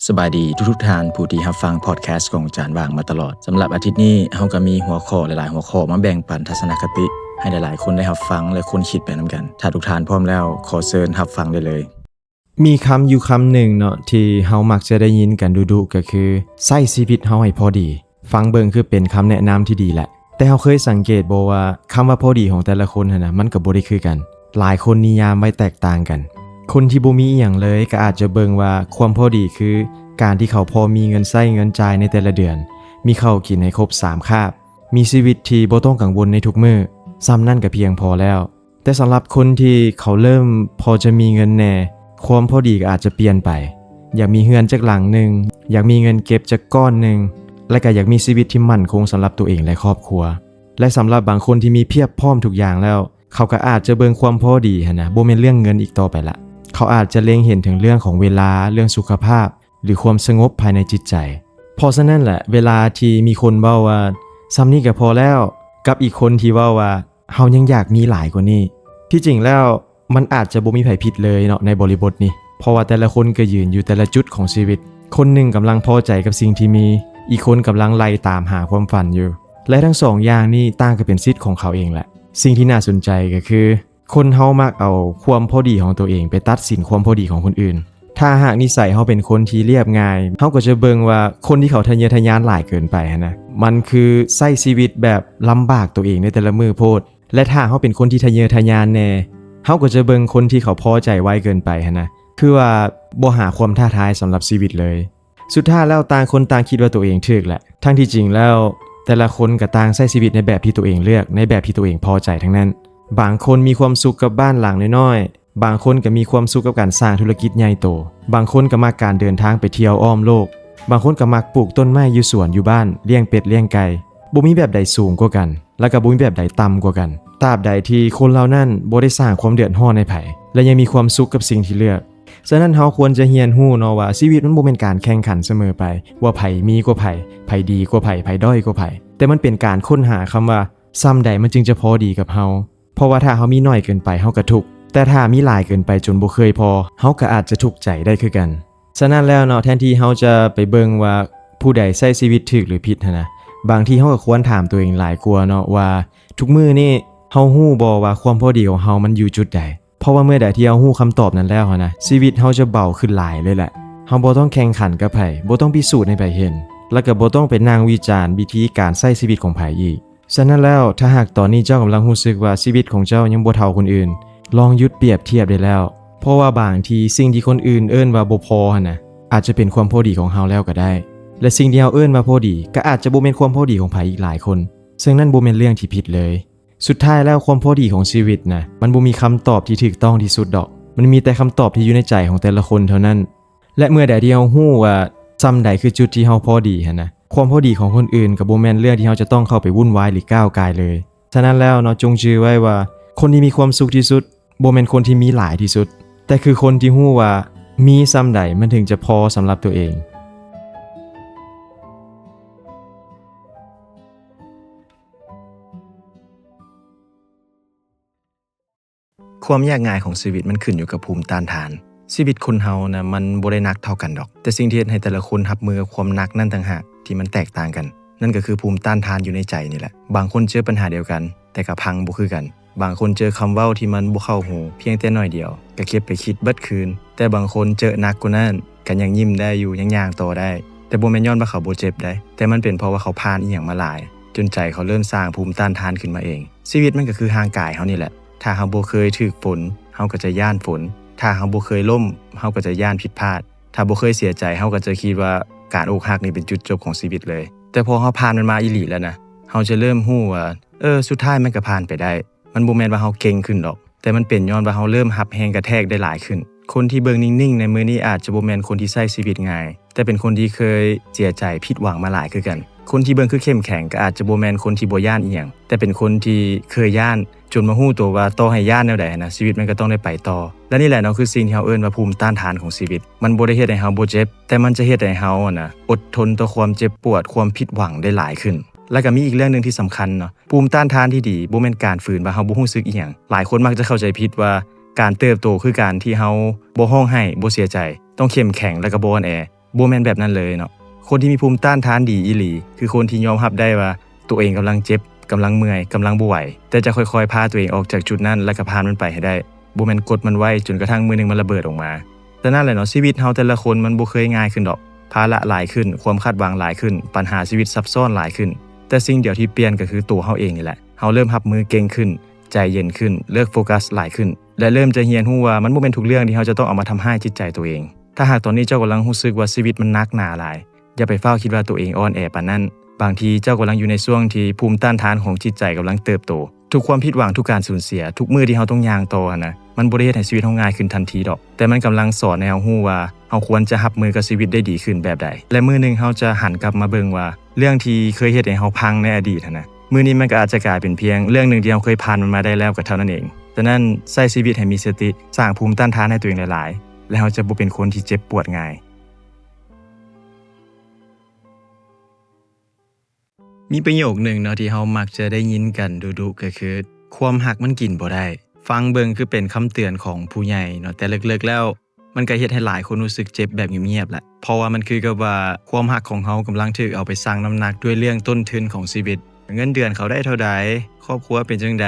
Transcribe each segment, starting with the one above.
ສະບາຍດີທຸກໆທ່ານ ຜູ້ທີ່ຮັບຟັງພອດແຄສຂອງອາຈານຫວ່າງມາຕະຫຼອດ. ສຳລັບອາທິດນີ້ ເຮົາກໍມີຫົວຂໍ້ຫຼາຍໆຫົວຂໍ້ມາແບ່ງປັນທັດສະນະຄະຕິ ໃຫ້ຫຼາຍໆຄົນໄດ້ຮັບຟັງ ແລະ ຄົ້ນຄິດໄປນຳກັນ. ຖ້າທຸກທ່ານພ້ອມແລ້ວ, ຂໍເຊີນຮັບຟັງໄດ້ເລີຍ. ມີຄຳຢູ່ຄຳໜຶ່ງເນາະ ທີ່ເຮົາມັກຈະໄດ້ຍິນກັນດຸໆ ກໍຄື ໃຊ້ຊີວິດເຮົາໃຫ້ພໍດີ. ຟັງເບິ່ງຄືເປັນຄຳແນະນຳທີ່ດີແຫຼະ, ແຕ່ເຮົາເຄີຍສັງເກດບໍ່ວ່າ ຄຳວ່າພໍດີຂອງແຕ່ລະຄົນຫັ້ນນະ ມັນກໍບໍ່ໄດ້ຄືກັນ. ຫຼາຍຄົນນິຍາມໄວ້ແຕກຕ່າງກັນ. ຄົນທີ່ບໍ່ມີອີ່ຫຍັງເລີຍ ກໍອາດຈະເບິ່ງວ່າຄວາມພໍດີຄືການທີ່ເຂົາພໍມີເງິນໃຊ້ເງິນຈ່າຍໃນແຕ່ລະເດືອນ, ມີເຂົ້າກິນໃຫ້ຄົບສາມຄາບ, ມີຊີວິດທີ່ບໍ່ຕ້ອງກັງວົນໃນທຸກມື້, ສ່ຳນັ້ນກໍພຽງພໍແລ້ວ. ແຕ່ສຳລັບຄົນທີ່ເຂົາເລີ່ມພໍຈະມີເງິນແດ່, ຄວາມພໍດີກໍອາດຈະປ່ຽນໄປ. ຢາກມີເຮືອນຈັກຫຼັງໜຶ່ງ, ຢາກມີເງິນເກັບຈັກກ້ອນໜຶ່ງ, ແລະ ກໍຢາກມີຊີວິດທີ່ໝັ້ນຄົງສຳລັບຕົວເອງ ແລະ ຄອບຄົວ. ແລະ ສຳລັບບາງຄົນທີ່ມີພຽບພ້ອມທຸກຢ່າງແລ້ວ, ເຂົາກໍອາດຈະເບິ່ງຄວາມພໍດີຫັ້ນນະ ບໍ່ແມ່ນເລື່ອງເງິນອີກຕໍ່ໄປລະ. ເຂົາອາດຈະເລັງເຫັນເຖິງເລື່ອງຂອງເວລາ, ເລື່ອງສຸຂະພາບ, ຫຼື ຄວາມສະຫງົບພາຍໃນຈິດໃຈ. ເພາະສະນັ້ນແຫຼະ, ເວລາທີ່ມີຄົນເວົ້າວ່າ ສ່ຳນີ້ກໍພໍແລ້ວ, ກັບອີກຄົນທີ່ເວົ້າວ່າ ເຮົາຍັງຢາກມີຫຼາຍກວ່ານີ້. ທີ່ຈິງແລ້ວ ມັນອາດຈະບໍ່ມີໃຜຜິດເລີຍເນາະ ໃນບໍລິບົດນີ້, ເພາະວ່າແຕ່ລະຄົນກໍຢືນຢູ່ແຕ່ລະຈຸດຂອງຊີວິດ. ຄົນໜຶ່ງກຳລັງພໍໃຈກັບສິ່ງທີ່ມີ, ອີກຄົນກຳລັງໄລ່ຕາມຫາຄວາມຝັນຢູ່. ແລະ ທັງສອງຢ່າງນີ້ຕ່າງກໍເປັນສິດຂອງເຂົາເອງແຫຼະ. ສິ່ງທີ່ໜ້າສົນໃຈກໍຄື ຄົນເຮົາມັກເອົາຄວາມພໍດີຂອງຕົວເອງໄປຕັດສິນຄວາມພໍດີຂອງຄົນອື່ນ. ຖ້າຫາກນິໄສເຮົາເປັນຄົນທີ່ລຽບງ່າຍ, ເຮົາກໍຈະເບິ່ງວ່າຄົນທີ່ເຂົາທະເຍີທະຍານຫຼາຍເກີນໄປຫັ້ນນະ, ມັນຄືໃຊ້ຊີວິດແບບລຳບາກຕົວເອງໃນແຕ່ລະມື້ໂພດ. ແລະ ຖ້າເຮົາເປັນຄົນທີ່ທະເຍີທະຍານແດ່, ເຮົາກໍຈະເບິ່ງຄົນທີ່ເຂົາພໍໃຈໄວເກີນໄປຫັ້ນນະ, ຄືວ່າບໍ່ຫາຄວາມທ້າທາຍສຳລັບຊີວິດເລີຍ. ສຸດທ້າຍແລ້ວ ຕ່າງຄົນຕ່າງຄິດວ່າຕົວເອງຖືກແຫຼະ. ທັງທີ່ຈິງແລ້ວ ແຕ່ລະຄົນກໍຕ່າງໃຊ້ຊີວິດໃນແບບທີ່ຕົວເອງເລືອກ, ໃນແບບທີ່ຕົວເອງພໍໃຈທັງນັ້ນ. ບາງຄົນມີຄວາມສຸກກັບບ້ານຫຼັງນ້ອຍໆ, ບາງຄົນກໍມີຄວາມສຸກກັບການສ້າງທຸລະກິດໃຫຍ່ໂຕ, ບາງຄົນກໍມັກການເດີນທາງໄປທ່ຽວອ້ອມໂລກ, ບາງຄົນກໍມັກປູກຕົ້ນໄມ້ຢູ່ສວນຢູ່ບ້ານ, ລ້ຽງເປັດລ້ຽງໄກ່. ບໍ່ມີແບບໃດສູງກວ່າກັນ, ແລະ ກໍບໍ່ມີແບບໃດຕ່ຳກວ່າກັນ, ຕາບໃດທີ່ຄົນເຫຼົ່ານັ້ນບໍ່ໄດ້ສ້າງຄວາມເດືອດຮ້ອນໃຫ້ໃຜ ແລະ ຍັງມີຄວາມສຸກກັບສິ່ງທີ່ເລືອກ. ສະນັ້ນ ເຮົາຄວນຈະຮຽນຮູ້ເນາະວ່າ ຊີວິດມັນບໍ່ແມ່ນການແຂ່ງຂັນສະເໝີໄປ ວ່າໃຜມີກວ່າໃຜ, ໃຜດີກວ່າໃຜ, ໃຜດ້ອຍກວ່າໃຜ, ແຕ່ມັນເປັນການຄົ້ນຫາຄຳວ່າ ສ່ຳໃດມັນຈຶ່ງຈະພໍດີກັບເຮົາ. ເພາະວ່າຖ້າເຮົາມີໜ້ອຍເກີນໄປ ເຮົາກໍທຸກ, ແຕ່ຖ້າມີຫຼາຍເກີນໄປຈົນບໍ່ເຄີຍພໍ, ເຮົາກໍອາດຈະທຸກໃຈໄດ້ຄືກັນ. ສະນັ້ນແລ້ວເນາະ, ແທນທີ່ເຮົາຈະໄປເບິ່ງວ່າຜູ້ໃດໃຊ້ຊີວິດຖືກຫຼືຜິດຫັ້ນນະ, ບາງທີເຮົາກໍຄວນຖາມຕົວເອງຫຼາຍກວ່າເນາະວ່າ ທຸກມື້ນີ້ເຮົາຮູ້ບໍ່ວ່າຄວາມພໍດີຂອງເຮົາມັນຢູ່ຈຸດໃດ? ເພາະວ່າເມື່ອໃດທີ່ເຮົາຮູ້ຄຳຕອບນັ້ນແລ້ວຫັ້ນນະ, ຊີວິດເຮົາຈະເບົາຂຶ້ນຫຼາຍເລີຍແຫຼະ. ເຮົາບໍ່ຕ້ອງແຂ່ງຂັນກັບໃຜ, ບໍ່ຕ້ອງພິສູດໃຫ້ໃຜເຫັນ, ແລ້ວກໍບໍ່ຕ້ອງໄປນັ່ງວິຈານວິທີການໃຊ້ຊີວິດຂອງໃຜອີກ. ສະນັ້ນແລ້ວ, ຖ້າຫາກຕອນນີ້ເຈົ້າກຳລັງຮູ້ສຶກວ່າຊີວິດຂອງເຈົ້າຍັງບໍ່ເທົ່າຄົນອື່ນ, ລອງຢຸດປຽບທຽບໄດ້ແລ້ວ. ເພາະວ່າບາງທີສິ່ງທີ່ຄົນອື່ນເອີ້ນວ່າບໍ່ພໍຫັ້ນນະ, ອາດຈະເປັນຄວາມພໍດີຂອງເຮົາແລ້ວກໍໄດ້. ແລະ ສິ່ງທີ່ເຮົາເອີ້ນວ່າພໍດີ ກໍອາດຈະບໍ່ແມ່ນຄວາມພໍດີຂອງໃຜອີກຫຼາຍຄົນ. ເຊິ່ງນັ້ນບໍ່ແມ່ນເລື່ອງທີ່ຜິດເລີຍ. ສຸດທ້າຍແລ້ວ ຄວາມພໍດີຂອງຊີວິດນະ, ມັນບໍ່ມີຄຳຕອບທີ່ຖືກຕ້ອງທີ່ສຸດດອກ. ມັນມີແຕ່ຄຳຕອບທີ່ຢູ່ໃນໃຈຂອງແຕ່ລະຄົນເທົ່ານັ້ນ. ແລະ ເມື່ອໃດທີ່ເຮົາຮູ້ວ່າສ່ຳໃດຄືຈຸດທີ່ເຮົາພໍດີຫັ້ນນະ, ຄວາມພໍດີຂອງຄົນອື່ນກໍບໍ່ແມ່ນເລື່ອງທີ່ເຮົາຈະຕ້ອງເຂົ້າໄປວຸ່ນວາຍ ຫຼື ກ້າວກ່າຍເລີຍ. ສະນັ້ນແລ້ວເນາະ, ຈົ່ງຈື່ໄວ້ວ່າ ຄົນທີ່ມີຄວາມສຸກທີ່ສຸດ ບໍ່ແມ່ນຄົນທີ່ມີຫຼາຍທີ່ສຸດ, ແຕ່ຄືຄົນທີ່ຮູ້ວ່າມີສ່ຳໃດມັນເຖິງຈະພໍສຳລັບຕົວເອງ. ຄວາມຍາກງ່າຍຂອງຊີວິດມັນຂຶ້ນຢູ່ກັບພູມຕ້ານທານ. ຊີວິດຄົນເຮົານະ ມັນບໍ່ໄດ້ໜັກເທົ່າກັນດອກ, ແຕ່ສິ່ງທີ່ເຮັດໃຫ້ແຕ່ລະຄົນຮັບມືກັບຄວາມໜັກນັ້ນຕ່າງຫາກທີ່ມັນແຕກຕ່າງກັນ, ນັ້ນກໍຄືພູມຕ້ານທານຢູ່ໃນໃຈນີ້ແຫຼະ. ບາງຄົນເຈີບັນຫາດຽວກັນ ແຕ່ກໍພັງບໍ່ຄືກັນ. ບາງຄົນເຈີຄຳເວົ້າທີ່ມັນບໍ່ເຂົ້າຫູ ພຽງແຕ່ໜ້ອຍດຽວ ກໍເກັບໄປຄິດເບິດຄືນ. ແຕ່ບາງຄົນເຈີໜັກກວ່ານັ້ນ ກໍຍັງຍິ້ມໄດ້ຢູ່, ຍັງຍ່າງຕໍ່ໄດ້. ແຕ່ບໍ່ແມ່ນຍ້ອນວ່າເຂົາບໍ່ເຈັບໃດ, ແຕ່ມັນເປັນເພາະວ່າເຂົາຜ່ານອີ່ຫຍັງມາຫຼາຍ ຈົນໃຈເຂົາເລີ່ມສ້າງພູມຕ້ານທານຂຶ້ນມາເອງ. ຊີວິດມັນກໍຄືຮ່າງກາຍເຮົານີ້ແຫຼະ. ຖ້າເຮົາບໍ່ເຄີຍຖືກຝົນ, ເຮົາກໍຈະຢ້ານຝົນ. ຖ້າເຮົາບໍ່ເຄີຍລົ້ມ, ເຮົາກໍຈະຢ້ານຜິດພາດ. ຖ້າບໍ່ເຄີຍເສຍໃຈ, ເຮົາກໍຈະຄິດວ່າການອົກຫັກນີ້ເປັນຈຸດຈົບຂອງຊີວິດເລີຍ. ແຕ່ພໍເຮົາຜ່ານມັນມາອີ່ຫຼີແລ້ວນະ, ເຮົາຈະເລີ່ມຮູ້ວ່າ, ເອີ, ສຸດທ້າຍມັນກໍຜ່ານໄປໄດ້. ມັນບໍ່ແມ່ນວ່າເຮົາເກັ່ງຂຶ້ນດອກ, ແຕ່ມັນເປັນຍ້ອນວ່າເຮົາເລີ່ມຮັບແຮງກະແທກໄດ້ຫຼາຍຂຶ້ນ. ຄົນທີ່ເບິ່ງນິ່ງໆໃນມື້ນີ້ອາດຈະບໍ່ແມ່ນຄົນທີ່ໃຊ້ຊີວິດງ່າຍ, ແຕ່ເປັນຄົນທີ່ເຄີຍເສຍໃຈ, ຜິດຫວັງມາຫຼາຍຄືກັນ. ຄົນທີ່ເບິ່ງຄືເຂັ້ມແຂງກໍອາດຈະບໍ່ແມ່ນຄົນທີ່ບໍ່ຢ້ານອີ່ຫຍັງ, ແຕ່ເປັນຄົນທີ່ເຄີຍຢ້ານ ຈົນມາຮູ້ຕົວວ່າຕໍ່ໃຫ້ຢ້ານແນວໃດຫັ້ນນະ, ຊີວິດມັນກໍຕ້ອງໄດ້ໄປຕໍ່. ແລະ ນີ້ແຫຼະເນາະ ຄືສິ່ງທີ່ເຮົາເອີ້ນວ່າພູມຕ້ານທານຂອງຊີວິດ. ມັນບໍ່ໄດ້ເຮັດໃຫ້ເຮົາບໍ່ເຈັບ, ແຕ່ມັນຈະເຮັດໃຫ້ເຮົາຫັ້ນນະ ອົດທົນຕໍ່ຄວາມເຈັບປວດ, ຄວາມຜິດຫວັງໄດ້ຫຼາຍຂຶ້ນ. ແລະ ກໍມີອີກເລື່ອງໜຶ່ງທີ່ສຳຄັນເນາະ, ພູມຕ້ານທານທີ່ດີບໍ່ແມ່ນການຝືນວ່າເຮົາບໍ່ຮູ້ສຶກອີ່ຫຍັງ. ຫຼາຍຄົນມັກຈະເຂົ້າໃຈຜິດວ່າການເຕີບໂຕຄືການທີ່ເຮົາບໍ່ຮ້ອງໄຫ້, ບໍ່ເສຍໃຈ, ຕ້ອງເຂັ້ມແຂງ ແລະ ກໍບໍ່ອ່ອນແອ. ບໍ່ແມ່ນແບບນັ້ນເລີຍເນາະ. ຄົນທີ່ມີພູມຕ້ານທານດີອີ່ຫຼີ ຄືຄົນທີ່ຍອມຮັບໄດ້ວ່າໂຕເອງກຳລັງເຈັບ, ກຳລັງເມື່ອຍ, ກຳລັງບໍ່ໄຫວ, ແຕ່ຈະຄ່ອຍໆພາໂຕເອງອອກຈາກຈຸດນັ້ນ ແລ້ວກໍຜ່ານມັນໄປໃຫ້ໄດ້. ບໍ່ແມ່ນກົດມັນໄວ້ຈົນກະທັ້ງມື້ໜຶ່ງມັນລະເບີດອອກມາ. ສະນັ້ນແຫຼະເນາະ, ຊີວິດເຮົາແຕ່ລະຄົນມັນບໍ່ເຄີຍງ່າຍຂຶ້ນດອກ. ພາລະຫຼາຍຂຶ້ນ, ຄວາມຄາດຫວັງຫຼາຍຂຶ້ນ, ບັນຫາຊີວິດຊັບຊ້ອນຫຼາຍຂຶ້ນ, ແຕ່ສິ່ງດຽວທີ່ປ່ຽນກໍຄືໂຕເຮົາເອງນີ້ແຫຼະ. ເຮົາເລີ່ມຮັບມືເກັ່ງຂຶ້ນ, ໃຈເຢັນຂຶ້ນ, ເລີກໂຟກັສຫຼາຍຂຶ້ນ ແລະ ເລີ່ມຈະຮຽນຮູ້ວ່າມັນບໍ່ແມ່ນທຸກເລື່ອງທີ່ເຮົາຈະຕ້ອງເອົາມາທຳຮ້າຍຈິດໃຈໂຕເອງ. ຖ້າຫາກຕອນນີ້ເຈົ້າກຳລັງຮູ້ສຶກວ່າຊີວິດມັນໜັກໜາຫຼາຍ, ຢ່າໄປຟ້າວຄິດວ່າໂຕເອງອ່ອນແອປານນັ້ນ. ບາງທີເຈົ້າກຳລັງຢູ່ໃນຊ່ວງທີ່ພູມຕ້ານທານຂອງຈິດໃຈກຳລັງເຕີບໂຕ. ທຸກຄວາມຜິດຫວັງ, ທຸກການສູນເສຍ, ທຸກມື້ທີ່ເຮົາຕ້ອງຍ່າງຕໍ່ຫັ້ນນະ, ມັນບໍ່ໄດ້ເຮັດໃຫ້ຊີວິດເຮົາງ່າຍຂຶ້ນທັນທີດອກ, ແຕ່ມັນກຳລັງສອນໃຫ້ເຮົາຮູ້ວ່າເຮົາຄວນຈະຮັບມືກັບຊີວິດໄດ້ດີຂຶ້ນແບບໃດ. ແລະ ມື້ໜຶ່ງເຮົາຈະຫັນກັບມາເບິ່ງວ່າເລື່ອງທີ່ເຄີຍເຮັດໃຫ້ເຮົາພັງໃນອະດີດຫັ້ນນະ, ມື້ນີ້ມັນກໍອາດຈະກາຍເປັນພຽງເລື່ອງໜຶ່ງທີ່ເຮົາເຄີຍຜ່ານມັນມາໄດ້ແລ້ວກໍເທົ່ານັ້ນເອງ. ສະນັ້ນ, ໃຊ້ຊີວິດໃຫ້ມີສະຕິ, ສ້າງພູມຕ້ານທານໃຫ້ຕົວເອງຫຼາຍໆ ແລ້ວເຮົາຈະບໍ່ເປັນຄົນທີ່ເຈັບປວດງ່າຍ. ມີປະໂຫຍກໜຶ່ງເນາະທີ່ເຮົາມັກຈະໄດ້ຍິນກັນດຸໆ ກໍຄື ຄວາມຮັກມັນກິນບໍ່ໄດ້. ຟັງເບິ່ງຄືເປັນຄຳເຕືອນຂອງຜູ້ໃຫຍ່ເນາະ, ແຕ່ເລິກໆແລ້ວ ມັນກໍເຮັດໃຫ້ຫຼາຍຄົນຮູ້ສຶກເຈັບແບບງຽບໆແຫຼະ, ເພາະວ່າມັນຄືກັບວ່າຄວາມຮັກຂອງເຮົາກຳລັງຖືກເອົາໄປຊັ່ງນ້ຳໜັກດ້ວຍເລື່ອງຕົ້ນທຶນຂອງຊີວິດ. ເງິນເດືອນເຂົາໄດ້ເທົ່າໃດ? ຄອບຄົວເປັນຈັ່ງໃດ?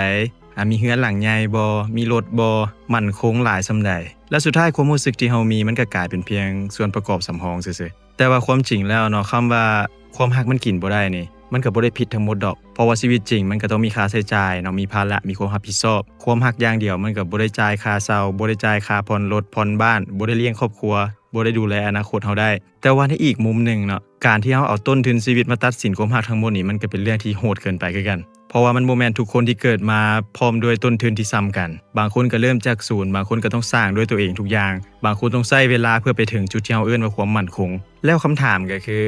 ອາ ມີເຮືອນຫຼັງໃຫຍ່ບໍ່? ມີລົດບໍ່? ໝັ້ນຄົງຫຼາຍສ່ຳໃດ? ແລະ ສຸດທ້າຍຄວາມຮູ້ສຶກທີ່ເຮົາມີ ມັນກໍກາຍເປັນພຽງສ່ວນປະກອບສຳຮອງຊື່ໆ. ແຕ່ວ່າຄວາມຈິງແລ້ວເນາະ, ຄຳວ່າຄວາມຮັກມັນກິນບໍ່ໄດ້ນີ້ ມັນກໍບໍ່ໄດ້ຜິດທັງໝົດດອກ, ເພາະວ່າຊີວິດຈິງມັນກໍຕ້ອງມີຄ່າໃຊ້ຈ່າຍເນາະ, ມີພາລະ, ມີຄວາມຮັບຜິດຊອບ. ຄວາມຮັກຢ່າງດຽວມັນກໍບໍ່ໄດ້ຈ່າຍຄ່າເຊົ່າ, ບໍ່ໄດ້ຈ່າຍຄ່າຜ່ອນລົດ, ຜ່ອນບ້ານ, ບໍ່ໄດ້ລ້ຽງຄອບຄົວ, ບໍ່ໄດ້ດູແລອະນາຄົດເຮົາໄດ້. ແຕ່ວ່າໃນອີກມຸມໜຶ່ງເນາະ, ການທີ່ເຮົາເອົາຕົ້ນທຶນຊີວິດມາຕັດສິນຄວາມຮັກທັງໝົດນີ້ ມັນກໍເປັນເລື່ອງທີ່ໂຫດເກີນໄປຄືກັນ. ເພາະວ່າມັນບໍ່ແມ່ນທຸກຄົນທີ່ເກີດມາພ້ອມດ້ວຍຕົ້ນທຶນທີ່ສ່ຳກັນ. ບາງຄົນກໍເລີ່ມຈາກສູນ, ບາງຄົນກໍຕ້ອງສ້າງດ້ວຍຕົວເອງທຸກຢ່າງ, ບາງຄົນຕ້ອງໃຊ້ເວລາເພື່ອໄປເຖິງຈຸດທີ່ເຮົາເອີ້ນວ່າຄວາມໝັ້ນຄົງ. ແລ້ວຄຳຖາມກໍຄື,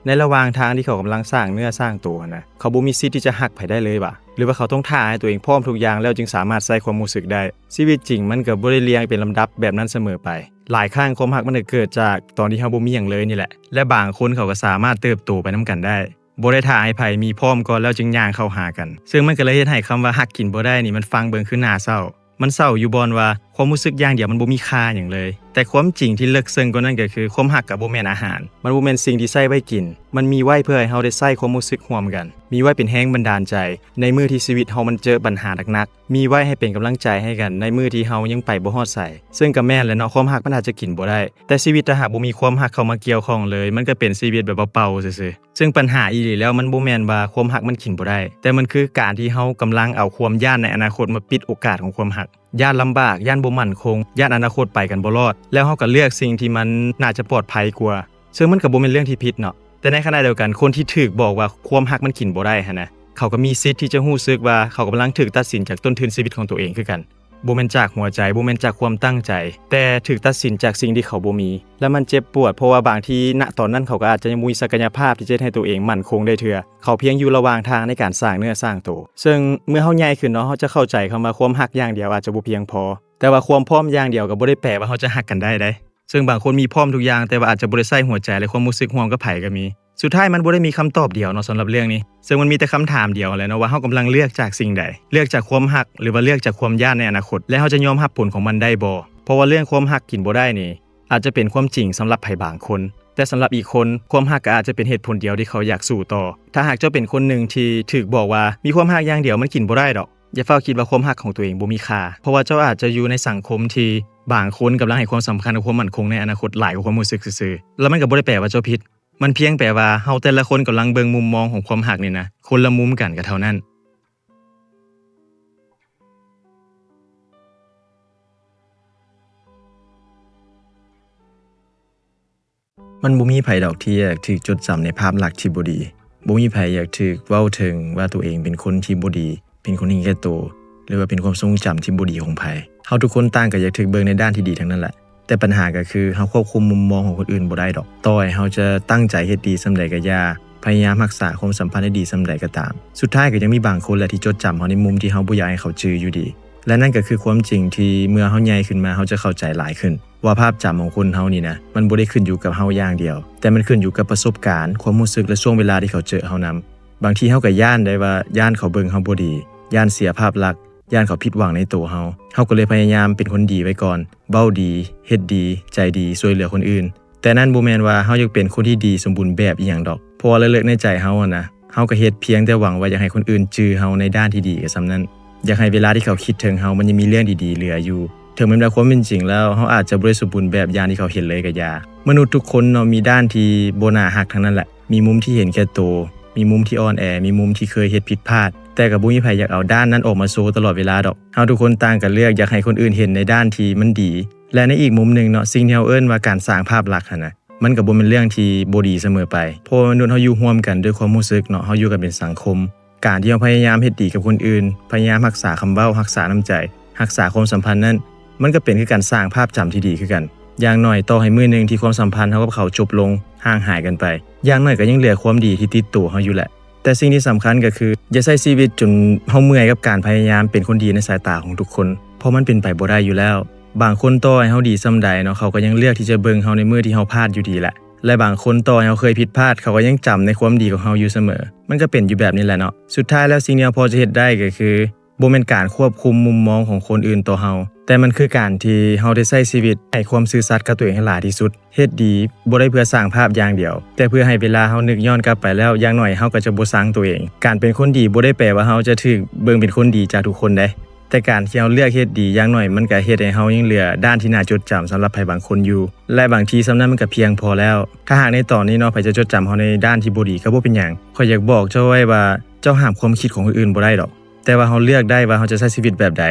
ໃນລະຫວ່າງທາງທີ່ເຂົາກຳລັງສ້າງເນື້ອສ້າງໂຕຫັ້ນນະ, ເຂົາບໍ່ມີສິດທີ່ຈະຮັກໃຜໄດ້ເລີຍຫວາ? ຫຼືວ່າເຂົາຕ້ອງຖ້າໃຫ້ຕົວເອງພ້ອມທຸກຢ່າງແລ້ວຈຶ່ງສາມາດໃຊ້ຄວາມຮູ້ສຶກໄດ້? ຊີວິດຈິງມັນກໍບໍ່ໄດ້ລຽງເປັນລຳດັບແບບນັ້ນສະເໝີໄປ. ຫຼາຍຄັ້ງຄວາມຮັກມັນກໍເກີດຈາກຕອນທີ່ເຮົາບໍ່ມີຫຍັງເລີຍນີ້ແຫຼະ, ແລະ ບາງຄົນເຂົາກໍສາມາດເຕີບໂຕໄປນຳກັນໄດ້. ບໍ່ໄດ້ຖ້າໃຫ້ໃຜມີພ້ອມກ່ອນແລ້ວຈຶ່ງຍ່າງເຂົ້າຫາກັນ. ເຊິ່ງມັນກໍເລີຍເຮັດໃຫ້ຄຳວ່າຮັກກິນບໍ່ໄດ້ນີ້ ມັນຟັງເບິ່ງຄືໜ້າເສົ້າ. ມັນເສົ້າຢູ່ບ່ອນວ່າຄວາມຮູ້ສຶກຢ່າງດຽວມັນບໍ່ມີຄ່າຫຍັງເລີຍ. ແຕ່ຄວາມຈິງທີ່ເລິກເຊິ່ງກວ່ານັ້ນກໍຄື ຄວາມຮັກກໍບໍ່ແມ່ນອາຫານ. ມັນບໍ່ແມ່ນສິ່ງທີ່ໃຊ້ໄວ້ກິນ. ມັນມີໄວ້ເພື່ອໃຫ້ເຮົາໄດ້ໃຊ້ຄວາມຮູ້ສຶກຮ່ວມກັນ. ມີໄວ້ເປັນແຮງບັນດານໃຈໃນມື້ທີ່ຊີວິດເຮົາມັນເຈີບັນຫາໜັກໆ. ມີໄວ້ໃຫ້ເປັນກຳລັງໃຈໃຫ້ກັນໃນມື້ທີ່ເຮົາຍັງໄປບໍ່ຮອດໃສ. ເຊິ່ງກໍແມ່ນແຫຼະເນາະ, ຄວາມຮັກມັນອາດຈະກິນບໍ່ໄດ້. ແຕ່ຊີວິດຖ້າຫາກບໍ່ມີຄວາມຮັກເຂົ້າມາກ່ຽວຂ້ອງເລີຍ, ມັນກໍເປັນຊີວິດແບບເປົ່າໆຊື່ໆ. ເຊິ່ງບັນຫາອີ່ຫຼີແລ້ວມັນບໍ່ແມ່ນວ່າຄວາມຮັກມັນກິນບໍ່ໄດ້, ແຕ່ມັນຄືການທີ່ເຮົາກຳລັງເອົາຄວາມຢ້ານໃນອະນາຄົດມາປິດໂອກາດຂອງຄວາມຮັກ. ຢ້ານລຳບາກ, ຢ້ານບໍ່ໝັ້ນຄົງ, ຢ້ານອະນາຄົດໄປກັນບໍ່ລອດ, ແລ້ວເຮົາກໍເລືອກສິ່ງທີ່ມັນໜ້າຈະປອດໄພກວ່າ. ເຊິ່ງມັນກໍບໍ່ແມ່ນເລື່ອງທີ່ຜິດເນາະ, ແຕ່ໃນຂະນະດຽວກັນ ຄົນທີ່ຖືກບອກວ່າຄວາມຮັກມັນກິນບໍ່ໄດ້ຫັ້ນນະ, ເຂົາກໍມີສິດທີ່ຈະຮູ້ສຶກວ່າເຂົາກຳລັງຖືກຕັດສິນຈາກຕົ້ນທຶນຊີວິດຂອງຕົວເອງຄືກັນ. ບໍ່ແມ່ນຈາກຫົວໃຈ, ບໍ່ແມ່ນຈາກຄວາມຕັ້ງໃຈ, ແຕ່ຖືກຕັດສິນຈາກສິ່ງທີ່ເຂົາບໍ່ມີ. ແລະ ມັນເຈັບປວດ, ເພາະວ່າບາງທີ ນະຕອນນັ້ນ ເຂົາກໍອາດຈະຍັງບໍ່ມີສັກກະຍະພາບທີ່ຈະເຮັດໃຫ້ຕົວເອງໝັ້ນຄົງໄດ້ເທື່ອ. ເຂົາພຽງຢູ່ລະຫວ່າງທາງໃນການສ້າງເນື້ອສ້າງໂຕ. ເຊິ່ງເມື່ອເຮົາໃຫຍ່ຂຶ້ນເນາະ, ເຮົາຈະເຂົ້າໃຈຄຳວ່າຄວາມຮັກຢ່າງດຽວອາດຈະບໍ່ພຽງພໍ. ແຕ່ວ່າຄວາມພ້ອມຢ່າງດຽວກໍບໍ່ໄດ້ແປວ່າເຮົາຈະຮັກກັນໄດ້ເດ້. ເຊິ່ງບາງຄົນມີພ້ອມທຸກຢ່າງ, ແຕ່ວ່າອາດຈະບໍ່ໄດ້ໃຊ້ຫົວໃຈ ແລະ ຄວາມຮູ້ສຶກຮ່ວມກັບໃຜກໍມີ. ສຸດທ້າຍມັນບໍ່ໄດ້ມີຄຳຕອບດຽວເນາະສຳລັບເລື່ອງນີ້, ເຊິ່ງມັນມີແຕ່ຄຳຖາມດຽວຫັ້ນແຫຼະເນາະ ວ່າເຮົາກຳລັງເລືອກຈາກສິ່ງໃດ, ເລືອກຈາກຄວາມຮັກ ຫຼືວ່າເລືອກຈາກຄວາມຢ້ານໃນອະນາຄົດ, ແລະ ເຮົາຈະຍອມຮັບຜົນຂອງມັນໄດ້ບໍ່? ເພາະວ່າເລື່ອງຄວາມຮັກກິນບໍ່ໄດ້ນີ້ ອາດຈະເປັນຄວາມຈິງສຳລັບໃຜບາງຄົນ, ແຕ່ສຳລັບອີກຄົນ, ຄວາມຮັກກໍອາດຈະເປັນເຫດຜົນດຽວທີ່ເຂົາຢາກສູ້ຕໍ່. ຖ້າຫາກເຈົ້າເປັນຄົນໜຶ່ງທີ່ຖືກບອກວ່າ ມີຄວາມຮັກຢ່າງດຽວມັນກິນບໍ່ໄດ້ດອກ, ຢ່າຟ້າວຄິດວ່າຄວາມຮັກຂອງຕົວເອງບໍ່ມີຄ່າ, ເພາະວ່າເຈົ້າອາດຈະຢູ່ໃນສັງຄົມທີ່ບາງຄົນກຳລັງໃຫ້ຄວາມສຳຄັນກັບຄວາມໝັ້ນຄົງໃນອະນາຄົດຫຼາຍກວ່າຄວາມຮູ້ສຶກຊື່ໆ, ແລ້ວມັນກໍບໍ່ໄດ້ແປວ່າເຈົ້າຜິດ. ມັນພຽງແປວ່າເຮົາແຕ່ລະຄົນກຳລັງເບິ່ງມຸມມອງຂອງຄວາມຮັກນີ້ນະ ຄົນລະມຸມກັນກໍເທົ່ານັ້ນ. ມັນບໍ່ມີໃຜດອກທີ່ຢາກຖືກຈົດຈຳໃນພາບລັກທີ່ບໍ່ດີ. ບໍ່ມີໃຜຢາກຖືກເວົ້າເຖິງວ່າຕົວເອງເປັນຄົນທີ່ບໍ່ດີ, ເປັນຄົນເຫັນແກ່ໂຕ ຫຼືວ່າເປັນຄວາມຊົງຈຳທີ່ບໍ່ດີຂອງໃຜ. ເຮົາທຸກຄົນຕ່າງກໍຢາກຖືກເບິ່ງໃນດ້ານທີ່ດີທັງນັ້ນແຫຼະ. ແຕ່ບັນຫາກໍຄືເຮົາຄວບຄຸມມຸມມອງຂອງຄົນອື່ນບໍ່ໄດ້ດອກ. ຕໍ່ໃຫ້ເຮົາຈະຕັ້ງໃຈເຮັດດີສ່ຳໃດກໍຢ່າ, ພະຍາຍາມຮັກສາຄວາມສຳພັນໃຫ້ດີສ່ຳໃດກໍຕາມ, ສຸດທ້າຍກໍຍັງມີບາງຄົນແຫຼະທີ່ຈົດຈຳເຮົາໃນມຸມທີ່ເຮົາບໍ່ຢາກໃຫ້ເຂົາຈື່ຢູ່ດີ. ແລະ ນັ້ນກໍຄືຄວາມຈິງທີ່ເມື່ອເຮົາໃຫຍ່ຂຶ້ນມາ ເຮົາຈະເຂົ້າໃຈຫຼາຍຂຶ້ນວ່າພາບຈຳຂອງຄົນເຮົານີ້ນະ ມັນບໍ່ໄດ້ຂຶ້ນຢູ່ກັບເຮົາຢ່າງດຽວ, ແຕ່ມັນຂຶ້ນຢູ່ກັບປະສົບການ, ຄວາມຮູ້ສຶກ ແລະ ຊ່ວງເວລາທີ່ເຂົາເຈີເຮົານຳ. ບາງທີເຮົາກໍຢ້ານໄດ້ວ່າ ຢ້ານເຂົາເບິ່ງເຮົາບໍ່ດີ, ຢ້ານເສຍພາບລັກ, ຢ້ານເຂົາຜິດຫວັງໃນໂຕເຮົາ. ເຮົາກໍເລີຍພະຍາຍາມເປັນຄົນດີໄວ້ກ່ອນ, ເວົ້າດີ, ເຮັດດີ, ໃຈດີ, ຊ່ວຍເຫຼືອຄົນອື່ນ. ແຕ່ນັ້ນບໍ່ແມ່ນວ່າເຮົາຢາກເປັນຄົນທີ່ດີສົມບູນແບບອີ່ຫຍັງດອກ, ເພາະວ່າເລິກໆໃນໃຈເຮົາຫັ້ນນະ ເຮົາກໍເຮັດພຽງແຕ່ຫວັງວ່າຢາກໃຫ້ຄົນອື່ນຈື່ເຮົາໃນດ້ານທີ່ດີກໍສ່ຳນັ້ນ, ຢາກໃຫ້ເວລາທີ່ເຂົາຄິດເຖິງເຮົາ ມັນຍັງມີເລື່ອງດີໆເຫຼືອຢູ່. ເຖິງແມ່ນວ່າຄວາມເປັນຈິງແລ້ວ ເຮົາອາດຈະບໍ່ໄດ້ສົມບູນແບບຢ່າງທີ່ເຂົາເຫັນເລີຍກໍຢ່າ. ມະນຸດທຸກຄົນເນາະ ມີດ້ານທີ່ບໍ່ໜ້າຮັກທັງນັ້ນແຫຼະ, ມີມຸມທີ່ເຫັນແກ່ໂຕ, ມີມຸມທີ່ອ່ອນແອ, ມີມຸມທີ່ເຄີຍເຮັດຜິດພາດ, ແຕ່ກໍບໍ່ມີໃຜຢາກເອົາດ້ານນັ້ນອອກມາໂຊຕະຫຼອດເວລາດອກ. ເຮົາທຸກຄົນຕ່າງກໍເລືອກຢາກໃຫ້ຄົນອື່ນເຫັນໃນດ້ານທີ່ມັນດີ. ແລະ ໃນອີກມຸມໜຶ່ງເນາະ, ສິ່ງທີ່ເຮົາເອີ້ນວ່າການສ້າງພາບລັກຫັ້ນນະ ມັນກໍບໍ່ແມ່ນເລື່ອງທີ່ບໍ່ດີສະເໝີໄປ, ເພາະວ່າມະນຸດເຮົາຢູ່ຮ່ວມກັນດ້ວຍຄວາມຮູ້ສຶກເນາະ, ເຮົາຢູ່ກັນເປັນສັງຄົມ. ການທີ່ເຮົາພະຍາຍາມເຮັດດີກັບຄົນອື່ນ, ພະຍາຍາມຮັກສາຄຳເວົ້າ, ຮັກສານ້ຳໃຈ, ຮັກສາຄວາມສຳພັນນັ້ນ, ມັນກໍເປັນຄືການສ້າງພາບຈຳທີ່ດີຄືກັນ. ຢ່າງໜ້ອຍ, ຕໍ່ໃຫ້ມື້ໜຶ່ງທີ່ຄວາມສຳພັນເຮົາກັບເຂົາຈົບລົງ, ຫ່າງຫາຍກັນໄປ, ຢ່າງໜ້ອຍກໍຍັງເຫຼືອຄວາມດີທີ່ຕິດໂຕເຮົາຢູ່ແຫຼະ. ແຕ່ສິ່ງທີ່ສຳຄັນກໍຄື ຢ່າໃຊ້ຊີວິດຈົນເຮົາເມື່ອຍກັບການພະຍາຍາມເປັນຄົນດີໃນສາຍຕາຂອງທຸກຄົນ, ເພາະມັນເປັນໄປບໍ່ໄດ້ຢູ່ແລ້ວ. ບາງຄົນຕໍ່ໃຫ້ເຮົາດີສ່ຳໃດເນາະ, ເຂົາກໍຍັງເລືອກທີ່ຈະເບິ່ງເຮົາໃນມື້ທີ່ເຮົາພາດຢູ່ດີແຫຼະ. ແລະ ບາງຄົນຕໍ່ໃຫ້ເຮົາເຄີຍຜິດພາດ, ເຂົາກໍຍັງຈຳໃນຄວາມດີຂອງເຮົາຢູ່ສະເໝີ. ມັນກໍເປັນຢູ່ແບບນີ້ແຫຼະເນາະ. ສຸດທ້າຍແລ້ວ ສິ່ງທີ່ເຮົາພໍຈະເຮັດໄດ້ກໍຄື ບໍ່ແມ່ນການຄວບຄຸມມຸມມອງຂອງຄົນອື່ນຕໍ່ເຮົາ, ແຕ່ມັນຄືການທີ່ເຮົາໄດ້ໃຊ້ຊີວິດໃຫ້ຄວາມຊື່ສັດກັບຕົວເອງໃຫ້ຫຼາຍທີ່ສຸດ. ເຮັດດີບໍ່ໄດ້ເພື່ອສ້າງພາບຢ່າງດຽວ, ແຕ່ເພື່ອໃຫ້ເວລາເຮົານຶກຍ້ອນກັບໄປແລ້ວ, ຢ່າງໜ້ອຍເຮົາກໍຈະບໍ່ຊັງຕົວເອງ. ການເປັນຄົນດີບໍ່ໄດ້ແປວ່າເຮົາຈະຖືກເບິ່ງເປັນຄົນດີຈາກທຸກຄົນເດ້, ແຕ່ການທີ່ເຮົາເລືອກເຮັດດີ, ຢ່າງໜ້ອຍມັນກໍເຮັດໃຫ້ເຮົາຍັງເຫຼືອດ້ານທີ່ໜ້າຈົດຈຳສຳລັບໃຜບາງຄົນຢູ່, ແລະ ບາງທີສ່ຳນັ້ນມັນກໍພຽງພໍແລ້ວ. ຖ້າຫາກໃນຕອນນີ້ເນາະ, ໃຜຈະຈົດຈຳເຮົາໃນດ້ານທີ່ບໍ່ດີກໍບໍ່ເປັນຫຍັງ. ຂ້ອຍຢາກບອກເຈົ້າໄວ້ວ່າ ເຈົ້າຫ້າມຄວາມຄິດຂອງຄົນອື່ນບໍ່ໄດ້ດອກ. ແຕ່ວ່າເຮົາເລືອກໄດ້ວ່າເຮົາຈະໃຊ້ຊີວິດແບບໃດ,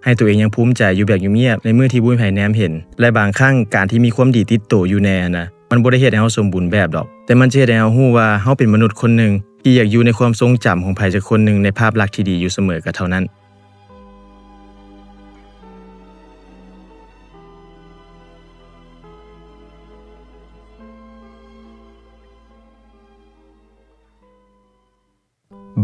ໃຫ້ຕົວເອງຍັງພູມໃຈຢູ່ແບບງຽບໆ ໃນມື້ທີ່ບໍ່ມີໃຜແນມເຫັນ. ແລະ ບາງຄັ້ງການທີ່ມີຄວາມດີຕິດໂຕຢູ່ແດ່ຫັ້ນນະ, ມັນບໍ່ໄດ້ເຮັດໃຫ້ເຮົາສົມບູນແບບດອກ, ແຕ່ມັນຈະເຮັດໃຫ້ເຮົາຮູ້ວ່າເຮົາເປັນມະນຸດຄົນໜຶ່ງທີ່ຢາກຢູ່ໃນຄວາມຊົງຈຳຂອງໃຜຈັກຄົນໜຶ່ງໃນພາບລັກທີ່ດີຢູ່ສະເໝີກໍເທົ່ານັ້ນ.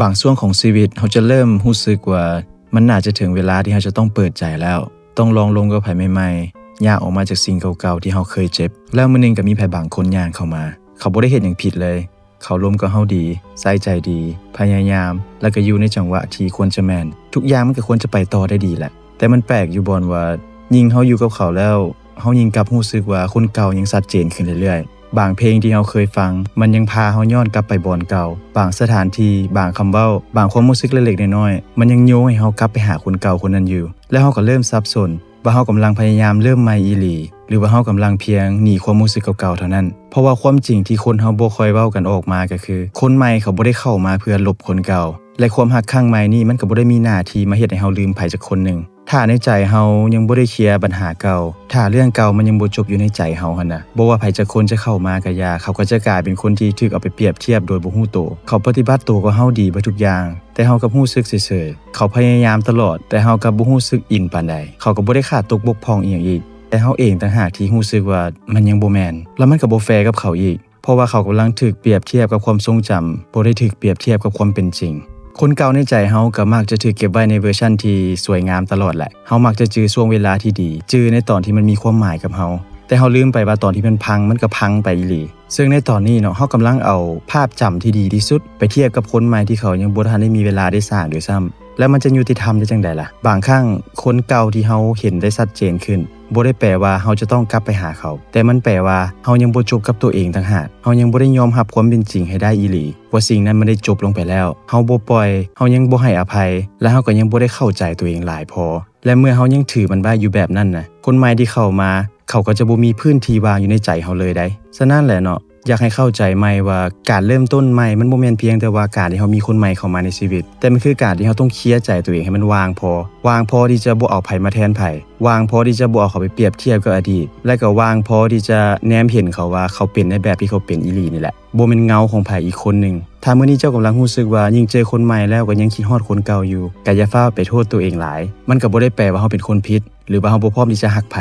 ບາງຊ່ວງຂອງຊີວິດ ເຮົາຈະເລີ່ມຮູ້ສຶກວ່າມັນໜ້າຈະເຖິງເວລາທີ່ເຮົາຈະຕ້ອງເປີດໃຈແລ້ວ, ຕ້ອງລອງລົມກັບໃຜໃໝ່ໆ, ຍ່າງອອກມາຈາກສິ່ງເກົ່າໆທີ່ເຮົາເຄີຍເຈັບ. ແລ້ວມື້ໜຶ່ງກໍມີໃຜບາງຄົນຍ່າງເຂົ້າມາ. ເຂົາບໍ່ໄດ້ເຮັດຫຍັງຜິດເລີຍ. ເຂົາລົມກັບເຮົາດີ, ໃສ່ໃຈດີ, ພະຍາຍາມ, ແລ້ວກໍຢູ່ໃນຈັງຫວະທີ່ຄວນຈະແມ່ນ. ທຸກຢ່າງມັນກໍຄວນຈະໄປຕໍ່ໄດ້ດີແຫຼະ. ແຕ່ມັນແປກຢູ່ບ່ອນວ່າ ຍິ່ງເຮົາຢູ່ກັບເຂົາແລ້ວ, ເຮົາຍິ່ງກັບຮູ້ສຶກວ່າຄົນເກົ່າຍັງຊັດເຈນຂຶ້ນເລື້ອຍໆ. ບາງເພງທີ່ເຮົາເຄີຍຟັງ, ມັນຍັງພາເຮົາຍ້ອນກັບໄປບ່ອນເກົ່າ. ບາງສະຖານທີ່, ບາງຄຳເວົ້າ, ບາງຄວາມຮູ້ສຶກເລັກໆນ້ອຍໆ, ມັນຍັງໂຍງໃຫ້ເຮົາກັບໄປຫາຄົນເກົ່າຄົນນັ້ນຢູ່. ແລ້ວເຮົາກໍເລີ່ມສັບສົນວ່າເຮົາກຳລັງພະຍາຍາມເລີ່ມໃໝ່ອີ່ຫຼີ, ຫຼືວ່າເຮົາກຳລັງພຽງໜີຄວາມຮູ້ສຶກເກົ່າໆເທົ່ານັ້ນ. ເພາະວ່າຄວາມຈິງທີ່ຄົນເຮົາບໍ່ຄ່ອຍເວົ້າກັນອອກມາກໍຄື, ຄົນໃໝ່ເຂົາບໍ່ໄດ້ເຂົ້າມາເພື່ອລົບຄົນເກົ່າ, ແລະ ຄວາມຮັກຄັ້ງໃໝ່ນີ້ມັນກໍບໍ່ໄດ້ມີໜ້າທີ່ມາເຮັດໃຫ້ເຮົາລືມໃຜຈັກຄົນໜຶ່ງ. ຖ້າໃນໃຈເຮົາຍັງບໍ່ໄດ້ເຄຍບັນຫາເກົ່າ, ຖ້າເລື່ອງເກົ່າມັນຍັງບໍ່ຈົບຢູ່ໃນໃຈເຮົາຫັ້ນນະ, ບໍ່ວ່າໃຜຈັກຄົນຈະເຂົ້າມາກໍຢ່າ, ເຂົາກໍຈະກາຍເປັນຄົນທີ່ຖືກເອົາໄປປຽບທຽບໂດຍບໍ່ຮູ້ໂຕ. ເຂົາປະຕິບັດໂຕກັບເຮົາດີເບິດທຸກຢ່າງ, ແຕ່ເຮົາກັບຮູ້ສຶກເສີຍໆ. ເຂົາພະຍາຍາມຕະຫຼອດ, ແຕ່ເຮົາກັບບໍ່ຮູ້ສຶກອິນປານໃດ. ເຂົາກໍບໍ່ໄດ້ຂາດຕົກບົກຜ່ອງອີ່ຫຍັງອີກ, ແຕ່ເຮົາເອງຕ່າງຫາກທີ່ຮູ້ສຶກວ່າມັນຍັງບໍ່ແມ່ນ, ແລ້ວມັນກໍບໍ່ແຟກັບເຂົາອີກ. ເພາະວ່າເຂົາກຳລັງຖືກປຽບທຽບກັບຄວາມຊົງຈຳ, ບໍ່ໄດ້ຖືກປຽບທຽບກັບຄວາມເປັນຈິງ. ຄົນເກົ່າໃນໃຈເຮົາກໍມັກຈະຖືກເກັບໄວ້ໃນເວີຊັນທີ່ສວຍງາມຕະຫຼອດແຫຼະ. ເຮົາມັກຈະຈື່ຊ່ວງເວລາທີ່ດີ, ຈື່ໃນຕອນທີ່ມັນມີຄວາມໝາຍກັບເຮົາ, ແຕ່ເຮົາລືມໄປວ່າຕອນທີ່ມັນພັງ, ມັນກໍພັງໄປອີ່ຫຼີ. ເຊິ່ງໃນຕອນນີ້ເນາະ, ເຮົາກຳລັງເອົາພາບຈຳທີ່ດີທີ່ສຸດໄປທຽບກັບຄົນໃໝ່ທີ່ເຂົາຍັງບໍ່ທັນໄດ້ມີເວລາໄດ້ສ້າງດ້ວຍຊ້ຳ. ແລ້ວມັນຈະຍຸຕິທຳໄດ້ຈັ່ງໃດລະ? ບາງຄັ້ງຄົນເກົ່າທີ່ເຮົາເຫັນໄດ້ຊັດເຈນຂຶ້ນ ບໍ່ໄດ້ແປວ່າເຮົາຈະຕ້ອງກັບໄປຫາເຂົາ, ແຕ່ມັນແປວ່າເຮົາຍັງບໍ່ຈົບກັບຕົວເອງຕ່າງຫາກ. ເຮົາຍັງບໍ່ໄດ້ຍອມຮັບຄວາມເປັນຈິງໃຫ້ໄດ້ອີ່ຫຼີ, ວ່າສິ່ງນັ້ນມັນໄດ້ຈົບລົງໄປແລ້ວ. ເຮົາບໍ່ປ່ອຍ, ເຮົາຍັງບໍ່ໃຫ້ອະໄພ, ແລະ ເຮົາກໍຍັງບໍ່ໄດ້ເຂົ້າໃຈຕົວເອງຫຼາຍພໍ. ແລະ ເມື່ອເຮົາຍັງຖືມັນໄວ້ຢູ່ແບບນັ້ນນະ, ຄົນໃໝ່ທີ່ເຂົ້າມາ, ເຂົາກໍຈະບໍ່ມີພື້ນທີ່ວ່າງຢູ່ໃນໃຈເຮົາເລີຍໃດ໋. ສະນັ້ນແຫຼະເນາະ, ຢາກໃຫ້ເຂົ້າໃຈໃໝ່ວ່າ ການເລີ່ມຕົ້ນໃໝ່ ມັນບໍ່ແມ່ນພຽງແຕ່ວ່າການທີ່ເຮົາມີຄົນໃໝ່ເຂົ້າມາໃນຊີວິດ, ແຕ່ມັນຄືການທີ່ເຮົາຕ້ອງເຄຍໃຈຕົວເອງໃຫ້ມັນວ່າງພໍ, ວ່າງພໍທີ່ຈະບໍ່ເອົາໃຜມາແທນໃຜ, ວ່າງພໍທີ່ຈະບໍ່ເອົາເຂົາໄປປຽບທຽບກັບອະດີດ, ແລະ ກໍວ່າງພໍທີ່ຈະແນມເຫັນເຂົາວ່າເຂົາເປັນໃນແບບທີ່ເຂົາເປັນອີ່ຫຼີນີ້ແຫຼະ, ບໍ່ແມ່ນເງົາຂອງໃຜອີກຄົນໜຶ່ງ. ຖ້າມື້ນີ້ເຈົ້າກຳລັງຮູ້ສຶກວ່າ ຍິ່ງເຈີຄົນໃໝ່ແລ້ວກໍຍັງຄິດຮອດຄົນເກົ່າຢູ່, ກໍຢ່າຟ້າວໄປໂທດຕົວເອງຫຼາຍ. ມັນກໍບໍ່ໄດ້ແປວ່າເຮົາເປັນຄົນຜິດ ຫຼືວ່າເຮົາບໍ່ພ້ອມທີ່ຈະຮັກໃຜ.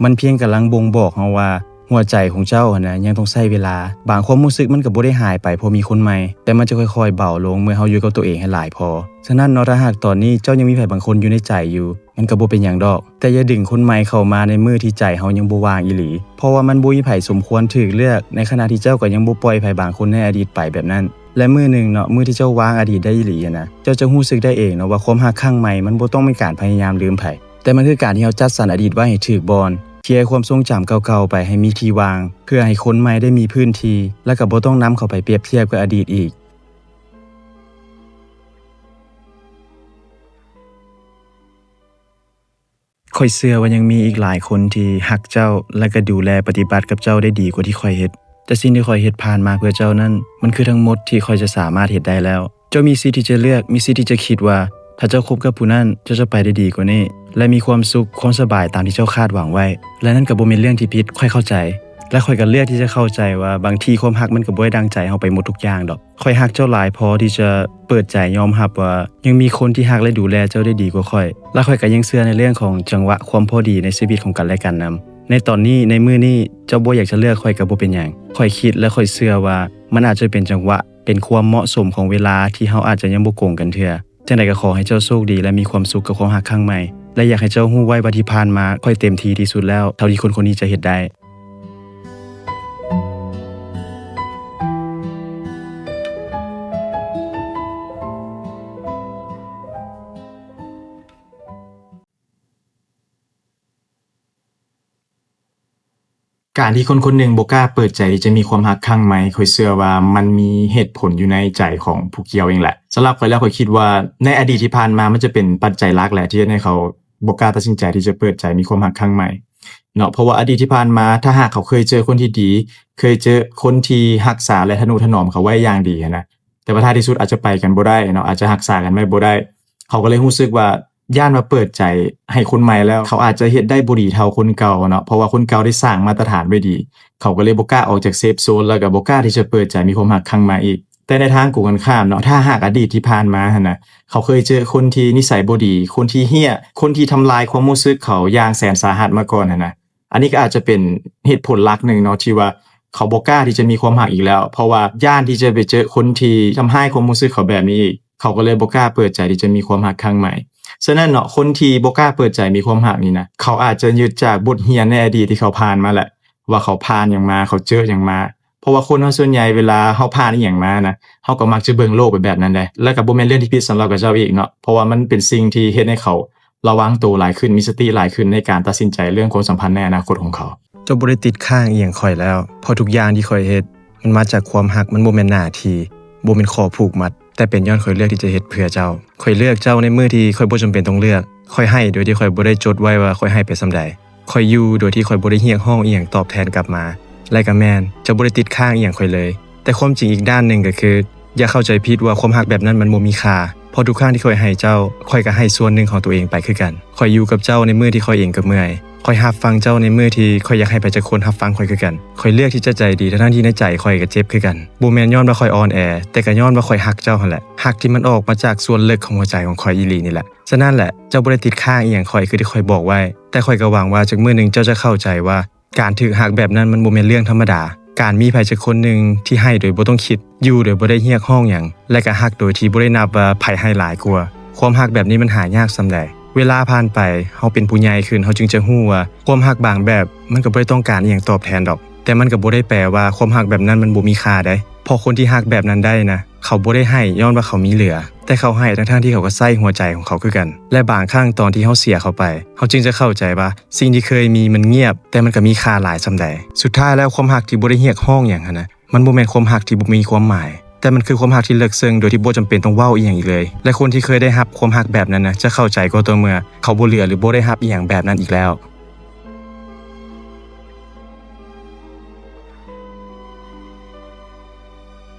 ມັນພຽງກຳລັງບົ່ງບອກເຮົາວ່າ ຫົວໃຈຂອງເຈົ້າຫັ້ນນະ ຍັງຕ້ອງໃຊ້ເວລາ. ບາງຄວາມຮູ້ສຶກມັນກໍບໍ່ໄດ້ຫາຍໄປເພາະມີຄົນໃໝ່, ແຕ່ມັນຈະຄ່ອຍໆເບົາລົງເມື່ອເຮົາຢູ່ກັບຕົວເອງໃຫ້ຫຼາຍພໍ. ສະນັ້ນເນາະ, ຖ້າຫາກຕອນນີ້ເຈົ້າຍັງມີໃຜບາງຄົນຢູ່ໃນໃຈຢູ່, ມັນກໍບໍ່ເປັນຫຍັງດອກ, ແຕ່ຢ່າດຶງຄົນໃໝ່ເຂົ້າມາໃນມື້ທີ່ໃຈເຮົາຍັງບໍ່ວ່າງອີ່ຫຼີ, ເພາະວ່າມັນບໍ່ມີໃຜສົມຄວນຖືກເລືອກ, ໃນຂະນະທີ່ເຈົ້າກໍຍັງບໍ່ປ່ອຍໃຜບາງຄົນໃນອະດີດໄປແບບນັ້ນ. ແລະ ມື້ໜຶ່ງເນາະ, ມື້ທີ່ເຈົ້າວາງອະດີດໄດ້ອີ່ຫຼີຫັ້ນນະ, ເຈົ້າຈະຮູ້ສຶກໄດ້ເອງເນາະວ່າ ຄວາມຮັກຄັ້ງໃໝ່ມັນບໍ່ຕ້ອງເປັນການພະຍາຍາມລືມໃຜ, ແຕ່ມັນຄືການທີ່ເຮົາຈັດສັນອະດີດໄວ້ໃຫ້ຖືກບ່ອນ, ເຄຍຄວາມຊົງຈຳເກົ່າໆໄປໃຫ້ມີທີ່ວ່າງ ເພື່ອໃຫ້ຄົນໃໝ່ໄດ້ມີພື້ນທີ່ ແລະ ກໍບໍ່ຕ້ອງນຳເຂົ້າໄປປຽບທຽບກັບອະດີດອີກ. ຂ້ອຍເຊື່ອວ່າຍັງມີອີກຫຼາຍຄົນທີ່ຮັກເຈົ້າ ແລະ ກໍດູແລປະຕິບັດກັບເຈົ້າໄດ້ດີກວ່າທີ່ຂ້ອຍເຮັດ. ແຕ່ສິ່ງທີ່ຂ້ອຍເຮັດຜ່ານມາເພື່ອເຈົ້ານັ້ນ ມັນຄືທັງໝົດທີ່ຂ້ອຍຈະສາມາດເຮັດໄດ້ແລ້ວ. ເຈົ້າມີສິດທີ່ຈະເລືອກ, ມີສິດທີ່ຈະຄິດວ່າ ຖ້າເຈົ້າຄົບກັບຜູ້ນັ້ນ, ເຈົ້າຈະໄປໄດ້ດີກວ່ານີ້ ແລະ ມີຄວາມສຸກ, ຄວາມສະບາຍຕາມທີ່ເຈົ້າຄາດຫວັງໄວ້. ແລະ ນັ້ນກໍບໍ່ແມ່ນເລື່ອງທີ່ຜິດ, ຂ້ອຍເຂົ້າໃຈ. ແລະ ຂ້ອຍກໍເລືອກທີ່ຈະເຂົ້າໃຈວ່າ ບາງທີຄວາມຮັກມັນກໍບໍ່ໄດ້ດັ່ງໃຈເຮົາໄປໝົດທຸກຢ່າງດອກ. ຂ້ອຍຮັກເຈົ້າຫຼາຍພໍທີ່ຈະເປີດໃຈຍອມຮັບວ່າ ຍັງມີຄົນທີ່ຮັກ ແລະ ດູແລເຈົ້າໄດ້ດີກວ່າຂ້ອຍ. ແລະ ຂ້ອຍກໍຍັງເຊື່ອໃນເລື່ອງຂອງຈັງຫວະຄວາມພໍດີໃນຊີວິດຂອງກັນ ແລະ ກັນນຳ. ໃນຕອນນີ້, ໃນມື້ນີ້, ເຈົ້າບໍ່ຢາກຈະເລືອກຂ້ອຍກໍບໍ່ເປັນຫຍັງ. ຂ້ອຍຄິດ ແລະ ຂ້ອຍເຊື່ອວ່າ ມັນອາດຈະເປັນຈັງຫວະ, ເປັນຄວາມເໝາະສົມຂອງເວລາທີ່ເຮົາອາດຈະຍັງບໍ່ກົງກັນເທື່ອ. ຈັ່ງໃດກໍຂໍໃຫ້ເຈົ້າໂຊກດີ ແລະ ມີຄວາມສຸກກັບຄວາມຮັກຄັ້ງໃໝ່. ແລະ ຢາກໃຫ້ເຈົ້າຮູ້ໄວ້ວ່າທີ່ຜ່ານມາ ຂ້ອຍເຕັມທີ່ທີ່ສຸດແລ້ວ ເທົ່າທີ່ຄົນຄົນນີ້ຈະເຮັດໄດ້. ການທີ່ຄົນຄົນໜຶ່ງບໍ່ກ້າເປີດໃຈທີ່ຈະມີຄວາມຮັກຄັ້ງໃໝ່, ຂ້ອຍເຊື່ອວ່າມັນມີເຫດຜົນຢູ່ໃນໃຈຂອງຜູ້ກ່ຽວເອງແຫຼະ. ສຳລັບຂ້ອຍແລ້ວ, ຂ້ອຍຄິດວ່າໃນອະດີດທີ່ຜ່ານມາ ມັນຈະເປັນປັດໄຈຫຼັກແຫຼະ ທີ່ເຮັດໃຫ້ເຂົາບໍ່ກ້າຕັດສິນໃຈທີ່ຈະເປີດໃຈມີຄວາມຮັກຄັ້ງໃໝ່ເນາະ. ເພາະວ່າອະດີດທີ່ຜ່ານມາ, ຖ້າຫາກເຂົາເຄີຍເຈີຄົນທີ່ດີ, ເຄີຍເຈີຄົນທີ່ຮັກສາ ແລະ ທະນຸຖະໜອມເຂົາໄວ້ຢ່າງດີຫັ້ນນະ, ແຕ່ວ່າທ້າຍທີ່ສຸດອາດຈະໄປກັນບໍ່ໄດ້ເນາະ, ອາດຈະຮັກສາກັນໄວ້ບໍ່ໄດ້, ເຂົາກໍເລີຍຮູ້ສຶກວ່າ ຢ້ານວ່າເປີດໃຈໃຫ້ຄົນໃໝ່ແລ້ວ ເຂົາອາດຈະເຮັດໄດ້ບໍ່ດີເທົ່າຄົນເກົ່າເນາະ, ເພາະວ່າຄົນເກົ່າໄດ້ສ້າງມາດຕະຖານໄວ້ດີ, ເຂົາກໍເລີຍບໍ່ກ້າອອກຈາກເຊຟໂຊນ ແລ້ວກໍບໍ່ກ້າທີ່ຈະເປີດໃຈມີຄວາມຮັກຄັ້ງໃໝ່ອີກ. ແຕ່ໃນທາງກົງກັນຂ້າມເນາະ, ຖ້າຫາກອະດີດທີ່ຜ່ານມາຫັ້ນນະ ເຂົາເຄີຍເຈີຄົນທີ່ນິໄສບໍ່ດີ, ຄົນທີ່ເຮ້ຍ, ຄົນທີ່ທຳລາຍຄວາມຮູ້ສຶກເຂົາຢ່າງແສນສາຫັດມາກ່ອນຫັ້ນນະ, ອັນນີ້ກໍອາດຈະເປັນເຫດຜົນຫຼັກໜຶ່ງເນາະ ທີ່ວ່າເຂົາບໍ່ກ້າທີ່ຈະມີຄວາມຮັກອີກແລ້ວ, ເພາະວ່າຢ້ານທີ່ຈະໄປເຈີຄົນທີ່ທຳຮ້າຍຄວາມຮູ້ສຶກເຂົາແບບນີ້ອີກ, ເຂົາກໍເລີຍບໍ່ກ້າເປີດໃຈທີ່ຈະມີຄວາມຮັກຄັ້ງໃໝ່. ສະນັ້ນເນາະ, ຄົນທີ່ບໍ່ກ້າເປີດໃຈມີຄວາມຮັກນີ້ນະ, ເຂົາອາດຈະຍຶດຈາກບົດຮຽນໃນອະດີດທີ່ເຂົາຜ່ານມາແຫຼະ, ວ່າເຂົາຜ່ານຫຍັງມາ, ເຂົາເຈີຫຍັງມາ. ເພາະວ່າຄົນເຮົາສ່ວນໃຫຍ່ເວລາເຮົາຜ່ານອີ່ຫຍັງມານະ, ເຮົາກໍມັກຈະເບິ່ງໂລກໄປແບບນັ້ນເດ້. ແລ້ວກໍບໍ່ແມ່ນເລື່ອງທີ່ຜິດສຳລັບກັບເຈົ້າອີກເນາະ, ເພາະວ່າມັນເປັນສິ່ງທີ່ເຮັດໃຫ້ເຂົາ ລະວັງໂຕຫຼາຍຂຶ້ນ, ມີສະຕິຫຼາຍຂຶ້ນໃນການຕັດສິນໃຈເລື່ອງຄວາມສຳພັນໃນອະນາຄົດຂອງເຂົາ. ເຈົ້າບໍ່ໄດ້ຕິດຄ້າງອີ່ຫຍັງຂ້ອຍແລ້ວ, ເພາະທຸກຢ່າງທີ່ຂ້ອຍເຮັດ ມັນມາຈາກຄວາມຮັກ, ມັນບໍ່ແມ່ນໜ້າທີ່, ບໍ່ແມ່ນຂໍ້ຜູກມັດ, ແຕ່ເປັນຍ້ອນຂ້ອຍເລືອກທີ່ຈະເຮັດເພື່ອເຈົ້າ. ຂ້ອຍເລືອກເຈົ້າໃນມື້ທີ່ຂ້ອຍບໍ່ຈຳເປັນຕ້ອງເລືອກ. ຂ້ອຍໃຫ້ໂດຍທີ່ຂ້ອຍບໍ່ໄດ້ຈົດໄວ້ວ່າຂ້ອຍໃຫ້ໄປສ່ຳໃດ. ຂ້ອຍຢູ່ໂດຍທີ່ຂ້ອຍບໍ່ໄດ້ຮຽກຮ້ອງອີ່ຫຍັງຕອບແທນກັບມາ. ແລະກະແມ່ນ, ເຈົ້າບໍ່ໄດ້ຕິດຄ້າງອີ່ຫຍັງຂ້ອຍເລີຍ. ແຕ່ຄວາມຈິງອີກດ້ານໜຶ່ງກໍຄື ຢ່າເຂົ້າໃຈຜິດວ່າຄວາມຮັກແບບນັ້ນມັນບໍ່ມີຄ່າ, ເພາະທຸກຄັ້ງທີ່ຂ້ອຍໃຫ້ເຈົ້າ, ຂ້ອຍກໍໃຫ້ສ່ວນໜຶ່ງຂອງຕົວເອງໄປຄືກັນ. ຂ້ອຍຢູ່ກັບເຈົ້າໃນມື້ທີ່ຂ້ອຍເອງກໍເມື່ອຍ. ຂ້ອຍຮັບຟັງເຈົ້າໃນມື້ທີ່ຂ້ອຍຢາກໃຫ້ໃຜຈັກຄົນຮັບຟັງຂ້ອຍຄືກັນ. ຂ້ອຍເລືອກທີ່ຈະໃຈດີ ທັງໆທີ່ໃນໃຈຂ້ອຍກໍເຈັບຄືກັນ. ບໍ່ແມ່ນຍ້ອນວ່າຂ້ອຍອ່ອນແອ, ແຕ່ກໍຍ້ອນວ່າຂ້ອຍຮັກເຈົ້າຫັ້ນແຫຼະ. ຮັກທີ່ມັນອອກມາຈາກສ່ວນເລິກຂອງຫົວໃຈຂອງຂ້ອຍອີ່ຫຼີນີ້ແຫຼະ. ສະນັ້ນແຫຼະ, ເຈົ້າບໍ່ໄດ້ຕິດຄ້າງອີ່ຫຍັງຂ້ອຍ ຄືທີ່ຂ້ອຍບອກໄວ້. ແຕ່ຂ້ອຍກໍຫວັງວ່າຈັກມື້ໜຶ່ງເຈົ້າຈະເຂົ້າໃຈວ່າ ການຖືກຮັກແບບນັ້ນມັນບໍ່ແມ່ນເລື່ອງທຳມະດາ. ການມີໃຜຈັກຄົນໜຶ່ງທີ່ໃຫ້ໂດຍບໍ່ຕ້ອງຄິດ, ຢູ່ໂດຍບໍ່ໄດ້ຮຽກຮ້ອງຫຍັງ, ແລະກະຮັກໂດຍທີ່ບໍ່ໄດ້ນັບວ່າໃຜໃຫ້ຫຼາຍກວ່າ. ຄວາມຮັກແບບນີ້ມັນຫາຍາກສ່ຳໃດ. ເວລາຜ່ານໄປ, ເຮົາເປັນຜູ້ໃຫຍ່ຂຶ້ນ, ເຮົາຈຶ່ງຈະຮູ້ວ່າຄວາມຮັກບາງແບບມັນກໍບໍ່ໄດ້ຕ້ອງການອີ່ຫຍັງຕອບແທນດອກ. ແຕ່ມັນກໍບໍ່ໄດ້ແປວ່າຄວາມຮັກແບບນັ້ນມັນບໍ່ມີຄ່າໃດ. ເພາະຄົນທີ່ຮັກແບບນັ້ນໄດ້ນະ, ເຂົາບໍ່ໄດ້ໃຫ້ຍ້ອນວ່າເຂົາມີເຫຼືອ, ແຕ່ເຂົາໃຫ້ທັງໆທີ່ເຂົາກໍໃຊ້ຫົວໃຈຂອງເຂົາຄືກັນ. ແລະບາງຄັ້ງຕອນທີ່ເຮົາເສຍເຂົາໄປ, ເຮົາຈຶ່ງຈະເຂົ້າໃຈວ່າ ສິ່ງທີ່ເຄີຍມີມັນງຽບ, ແຕ່ມັນກໍມີຄ່າຫຼາຍສ່ຳໃດ. ສຸດທ້າຍແລ້ວ, ຄວາມຮັກທີ່ບໍ່ໄດ້ຮຽກຮ້ອງຫຍັງຫັ້ນນະ, ມັນບໍ່ແມ່ນຄວາມຮັກທີ່ບໍ່ມີຄວາມໝາຍ, ແຕ່ມັນຄືຄວາມຮັກທີ່ເລິກເຊິ່ງ ໂດຍທີ່ບໍ່ຈຳເປັນຕ້ອງເວົ້າອີ່ຫຍັງອີກເລີຍ. ແລະຄົນທີ່ເຄີຍໄດ້ຮັບຄວາມຮັກແບບນັ້ນນະ, ຈະເຂົ້າໃຈກໍຕໍ່ເມື່ອເຂົາບໍ່ເຫຼືອ ຫຼື ບໍ່ໄດ້ຮັບອີ່ຫຍັງແບບນັ້ນອີກແລ້ວ.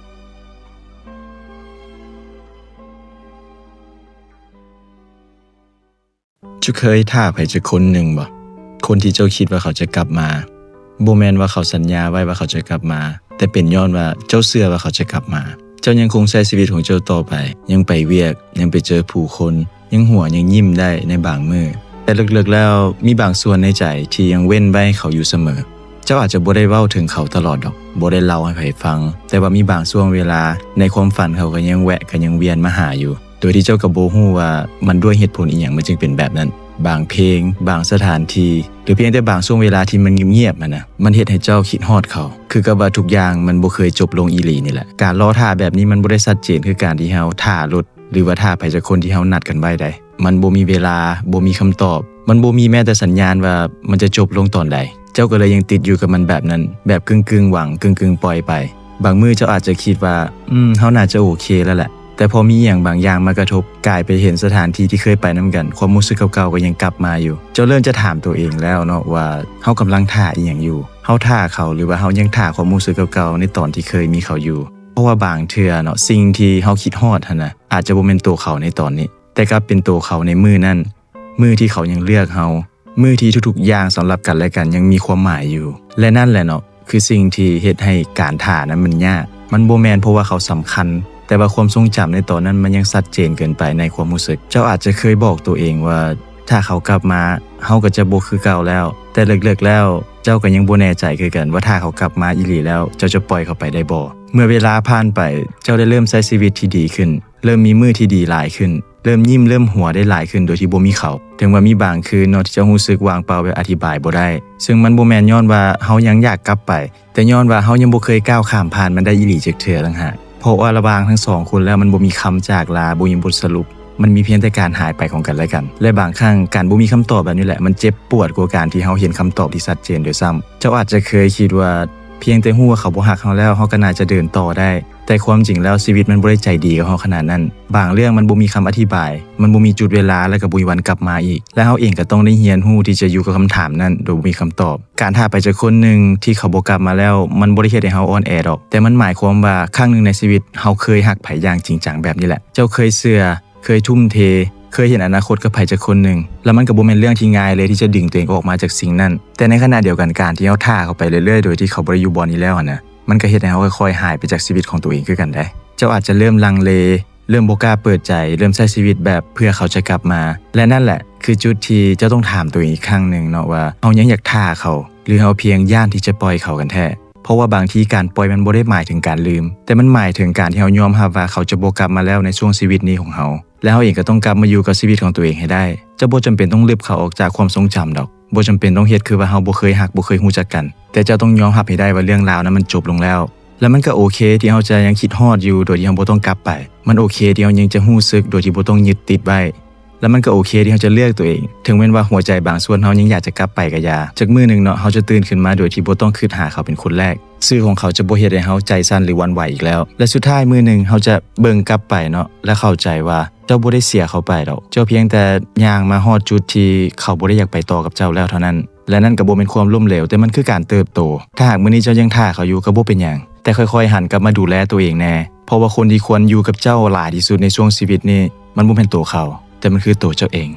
ເຈົ້າເຄີຍຖ້າໃຜຈັກຄົນໜຶ່ງບໍ່? ຄົນທີ່ເຈົ້າຄິດວ່າເຂົາຈະກັບມາ. ບໍ່ແມ່ນວ່າເຂົາສັນຍາໄວ້ວ່າເຂົາຈະກັບມາ, ແຕ່ເປັນຍ້ອນວ່າເຈົ້າເຊື່ອວ່າເຂົາຈະກັບມາ. ເຈົ້າຍັງຄົງໃຊ້ຊີວິດຂອງເຈົ້າຕໍ່ໄປ, ຍັງໄປວຽກ, ຍັງໄປເຈີຜູ້ຄົນ, ຍັງຫົວ, ຍັງຍິ້ມໄດ້ໃນບາງມື້. ແຕ່ເລິກໆແລ້ວ, ມີບາງສ່ວນໃນໃຈທີ່ຍັງເວັ້ນໄວ້ເຂົາຢູ່ສະເໝີ. ເຈົ້າອາດຈະບໍ່ໄດ້ເວົ້າເຖິງເຂົາຕະຫຼອດດອກ, ບໍ່ໄດ້ເລົ່າໃຫ້ໃຜຟັງ, ແຕ່ວ່າມີບາງຊ່ວງເວລາ, ໃນຄວາມຝັນເຂົາກໍຍັງແວະ, ກໍຍັງວຽນມາຫາຢູ່. ໂດຍທີ່ເຈົ້າກໍບໍ່ຮູ້ວ່າມັນດ້ວຍເຫດຜົນອີ່ຫຍັງມັນຈຶ່ງເປັນແບບນັ້ນ. ບາງເພງ, ບາງສະຖານທີ່, ຫຼືພຽງແຕ່ບາງຊ່ວງເວລາທີ່ມັນງຽບໆຫັ້ນນະ, ມັນເຮັດໃຫ້ເຈົ້າຄິດຮອດເຂົາ. ຄືກັບວ່າທຸກຢ່າງມັນບໍ່ເຄີຍຈົບລົງອີ່ຫຼີນີ້ແຫຼະ. ການລໍຖ້າແບບນີ້ມັນບໍ່ໄດ້ຊັດເຈນຄືການທີ່ເຮົາຖ້າລົດ ຫຼືວ່າຖ້າໃຜສັກຄົນທີ່ເຮົານັດກັນໄວ້ໃດ. ມັນບໍ່ມີເວລາ, ບໍ່ມີຄຳຕອບ, ມັນບໍ່ມີແມ້ແຕ່ສັນຍານວ່າມັນຈະຈົບລົງຕອນໃດ. ເຈົ້າກໍເລີຍຍັງຕິດຢູ່ກັບມັນແບບນັ້ນ, ແບບກຶ່ງໆຫວັງ, ກຶ່ງໆປ່ອຍໄປ. ບາງມື້ເຈົ້າອາດຈະຄິດວ່າ, ອືມ, ເຮົາໜ້າຈະໂອເຄແລ້ວແຫຼະ. ແຕ່ພໍມີອີ່ຫຍັງບາງຢ່າງມາກະທົບ, ກາຍໄປເຫັນສະຖານທີ່ທີ່ເຄີຍໄປນຳກັນ, ຄວາມຮູ້ສຶກເກົ່າໆກໍຍັງກັບມາຢູ່. ເຈົ້າເລີ່ມຈະຖາມຕົວເອງແລ້ວເນາະວ່າ, ເຮົາກຳລັງຖ້າອີ່ຫຍັງຢູ່? ເຮົາຖ້າເຂົາ ຫຼືວ່າເຮົາຍັງຖ້າຄວາມຮູ້ສຶກເກົ່າໆໃນຕອນທີ່ເຄີຍມີເຂົາຢູ່? ເພາະວ່າບາງເທື່ອເນາະ, ສິ່ງທີ່ເຮົາຄິດຮອດຫັ້ນນະ, ອາດຈະບໍ່ແມ່ນໂຕເຂົາໃນຕອນນີ້, ແຕ່ກັບເປັນໂຕເຂົາໃນມື້ນັ້ນ, ມື້ທີ່ເຂົາຍັງເລືອກເຮົາ, ມື້ທີ່ທຸກໆຢ່າງສຳລັບກັນແລະກັນຍັງມີຄວາມໝາຍຢູ່. ແລະນັ້ນແຫຼະເນາະ, ຄືສິ່ງທີ່ເຮັດໃຫ້ການຖ້ານັ້ນມັນຍາກ. ມັນບໍ່ແມ່ນເພາະວ່າເຂົາສຳຄັນ, ແຕ່ວ່າຄວາມຊົງຈຳໃນຕອນນັ້ນມັນຍັງຊັດເຈນເກີນໄປໃນຄວາມຮູ້ສຶກ. ເຈົ້າອາດຈະເຄີຍບອກຕົວເອງວ່າ ຖ້າເຂົາກັບມາ, ເຮົາກໍຈະບໍ່ຄືເກົ່າແລ້ວ. ແຕ່ເລິກໆແລ້ວ, ເຈົ້າກໍຍັງບໍ່ແນ່ໃຈຄືກັນວ່າ ຖ້າເຂົາກັບມາອີ່ຫຼີແລ້ວ, ເຈົ້າຈະປ່ອຍເຂົາໄປໄດ້ບໍ່? ເມື່ອເວລາຜ່ານໄປ, ເຈົ້າໄດ້ເລີ່ມໃຊ້ຊີວິດທີ່ດີຂຶ້ນ, ເລີ່ມມີມື້ທີ່ດີຫຼາຍຂຶ້ນ, ເລີ່ມຍິ້ມເລີ່ມຫົວໄດ້ຫຼາຍຂຶ້ນໂດຍທີ່ບໍ່ມີເຂົາ. ເຖິງວ່າມີບາງຄືນເນາະ ທີ່ເຈົ້າຮູ້ສຶກວ່າງເປົ່າແບບອະທິບາຍບໍ່ໄດ້, ເຊິ່ງມັນບໍ່ແມ່ນຍ້ອນວ່າເຮົາຍັງຢາກກັບໄປ, ແຕ່ຍ້ອນວ່າເຮົາຍັງບໍ່ເຄີຍກ້າວຂ້າມຜ່ານມັນໄດ້ອີ່ຫຼີຈັກເທື່ອຕ່າງຫາກ. ເພາະວ່າລະຫວ່າງທັງສອງຄົນແລ້ວ ມັນບໍ່ມີຄຳຈາກລາ, ບໍ່ມີບົດສະຫຼຸບ, ມັນມີພຽງແຕ່ການຫາຍໄປຂອງກັນແລະກັນ. ແລະບາງຄັ້ງການບໍ່ມີຄຳຕອບແບບນີ້ແຫຼະ ມັນເຈັບປວດກວ່າການທີ່ເຮົາເຫັນຄຳຕອບທີ່ຊັດເຈນດ້ວຍຊ້ຳ. ເຈົ້າອາດຈະເຄີຍຄິດວ່າ ພຽງແຕ່ຮູ້ວ່າເຂົາບໍ່ຮັກເຮົາແລ້ວ ເຮົາກໍໜ້າຈະເດີນຕໍ່ໄດ້. ແຕ່ຄວາມຈິງແລ້ວຊີວິດມັນບໍ່ໄດ້ໃຈດີກັບເຮົາຂະໜາດນັ້ນ. ບາງເລື່ອງມັນບໍ່ມີຄຳອະທິບາຍ, ມັນບໍ່ມີຈຸດເວລາ ແລະກໍບໍ່ມີວັນກັບມາອີກ. ແລະເຮົາເອງກໍຕ້ອງໄດ້ຮຽນຮູ້ທີ່ຈະຢູ່ກັບຄຳຖາມນັ້ນໂດຍບໍ່ມີຄຳຕອບ. ການຖ້າໃຜຈັກຄົນໜຶ່ງທີ່ເຂົາບໍ່ກັບມາແລ້ວ ມັນບໍ່ໄດ້ເຮັດໃຫ້ເຮົາອ່ອນແອດອກ, ແຕ່ມັນໝາຍຄວາມວ່າຄັ້ງໜຶ່ງໃນຊີວິດ ເຮົາເຄີຍຮັກໃຜຢ່າງຈິງຈັງແບບນີ້ແຫຼະ. ເຈົ້າເຄີຍເຊື່ອ, ເຄີຍທຸ່ມເທ, ເຄີຍເຫັນອະນາຄົດກັບໃຜຈັກຄົນໜຶ່ງ, ແລ້ວມັນກໍບໍ່ແມ່ນເລື່ອງທີ່ງ່າຍເລີຍທີ່ຈະດຶງຕົວເອງອອກມາຈາກສິ່ງນັ້ນ. ແຕ່ໃນຂະນະດຽວກັນ ການທີ່ເຮົາຖ້າເຂົາໄປເລື້ອຍໆ ໂດຍທີ່ເຂົາບໍ່ໄດ້ຢູ່ບ່ອນນີ້ແລ້ວຫັ້ນນະ, ມັນກໍເຮັດໃຫ້ເຮົາຄ່ອຍໆຫາຍໄປຈາກຊີວິດຂອງຕົວເອງຄືກັນເດ້. ເຈົ້າອາດຈະເລີ່ມລັງເລ, ເລີ່ມບໍ່ກ້າເປີດໃຈ, ເລີ່ມໃຊ້ຊີວິດແບບເພື່ອເຂົາຈະກັບມາ. ແລະນັ້ນແຫຼະຄືຈຸດທີ່ເຈົ້າຕ້ອງຖາມຕົວເອງອີກຄັ້ງໜຶ່ງເນາະວ່າ ເຮົາຍັງຢາກຖ້າເຂົາ ຫຼືເຮົາພຽງຢ້ານທີ່ຈະປ່ອຍເຂົາກັນແທ້? ເພາະວ່າບາງທີການປ່ອຍມັນບໍ່ໄດ້ໝາຍເຖິງການລືມ, ແຕ່ມັນໝາຍເຖິງການທີ່ເຮົາຍອມຮັບວ່າເຂົາຈະບໍ່ກັບມາແລ້ວໃນຊ່ວງຊີວິດນີ້ຂອງເຮົາ. ແລະເຮົາເອງກໍຕ້ອງກັບມາຢູ່ກັບຊີວິດຂອງຕົວເອງໃຫ້ໄດ້. ເຈົ້າບໍ່ຈຳເປັນຕ້ອງລຶບເຂົາອອກຈາກຄວາມຊົງຈຳດອກ. ບໍ່ຈຳເປັນຕ້ອງເຮັດຄືວ່າເຮົາບໍ່ເຄີຍຮັກ, ບໍ່ເຄີຍຮູ້ຈັກກັນ. ແຕ່ເຈົ້າຕ້ອງຍອມຮັບໃຫ້ໄດ້ວ່າເລື່ອງລາວນັ້ນມັນຈົບລົງແລ້ວ. ແລະມັນກໍໂອເຄທີ່ເຮົາຈະຍັງຄິດຮອດຢູ່ໂດຍທີ່ເຮົາບໍ່ຕ້ອງກັບໄປ. ມັນໂອເຄທີ່ເຮົາຍັງຈະຮູ້ສຶກໂດຍທີ່ບໍ່ຕ້ອງຍຶດຕິດໄວ້. ແລະມັນກໍໂອເຄທີ່ເຮົາຈະເລືອກຕົວເອງ, ເຖິງແມ່ນວ່າຫົວໃຈບາງສ່ວນເຮົາຍັງຢາກຈະກັບໄປກໍຢ່າ. ຈັກມື້ໜຶ່ງເນາະ, ເຮົາຈະຕື່ນຂຶ້ນມາໂດຍທີ່ບໍ່ຕ້ອງຄິດຫາເຂົາເປັນຄົນແລກ. ຊື່ຂອງເຂົາຈະບໍ່ເຮັດໃຫ້ເຮົາໃຈສັ່ນ ຫຼື ຫວັ່ນໄຫວອີກແລ້ວ. ແລະສຸດທ້າຍມື້ໜຶ່ງເຮົາຈະເບິ່ງກັບໄປເນາະ ແລະເຂົ້າໃຈວ່າເຈົ້າບໍ່ໄດ້ເສຍເຂົາໄປດອກ. ເຈົ້າພຽງແຕ່ຍ່າງມາຮອດຈຸດທີ່ເຂົາບໍ່ໄດ້ຢາກໄປຕໍ່ກັບເຈົ້າແລ້ວເທົ່ານັ້ນ. ແລະນັ້ນກໍບໍ່ແມ່ນຄວາມລົ້ມເຫຼວ, ແຕ່ມັນຄືການເຕີບໂຕ. ຖ້າຫາກມື້ນີ້ເຈົ້າຍັງຖ້າເຂົາຢູ່ກໍບໍ່ເປັນຫຍັງ, ແຕ່ຄ່ອຍໆຫັນກັບມາດູແລຕົວເອງແດ່. ເພາະວ່າຄົນທີ່ຄວນຢູ່ກັບເຈົ້າຫຼາຍທີ່ສຸດໃນຊ່ວງຊີວິດນີ້ ມັນບໍ່ແມ່ນໂຕເຂົາ, ແຕ່ມັນຄືໂຕເຈົ້າເອງ.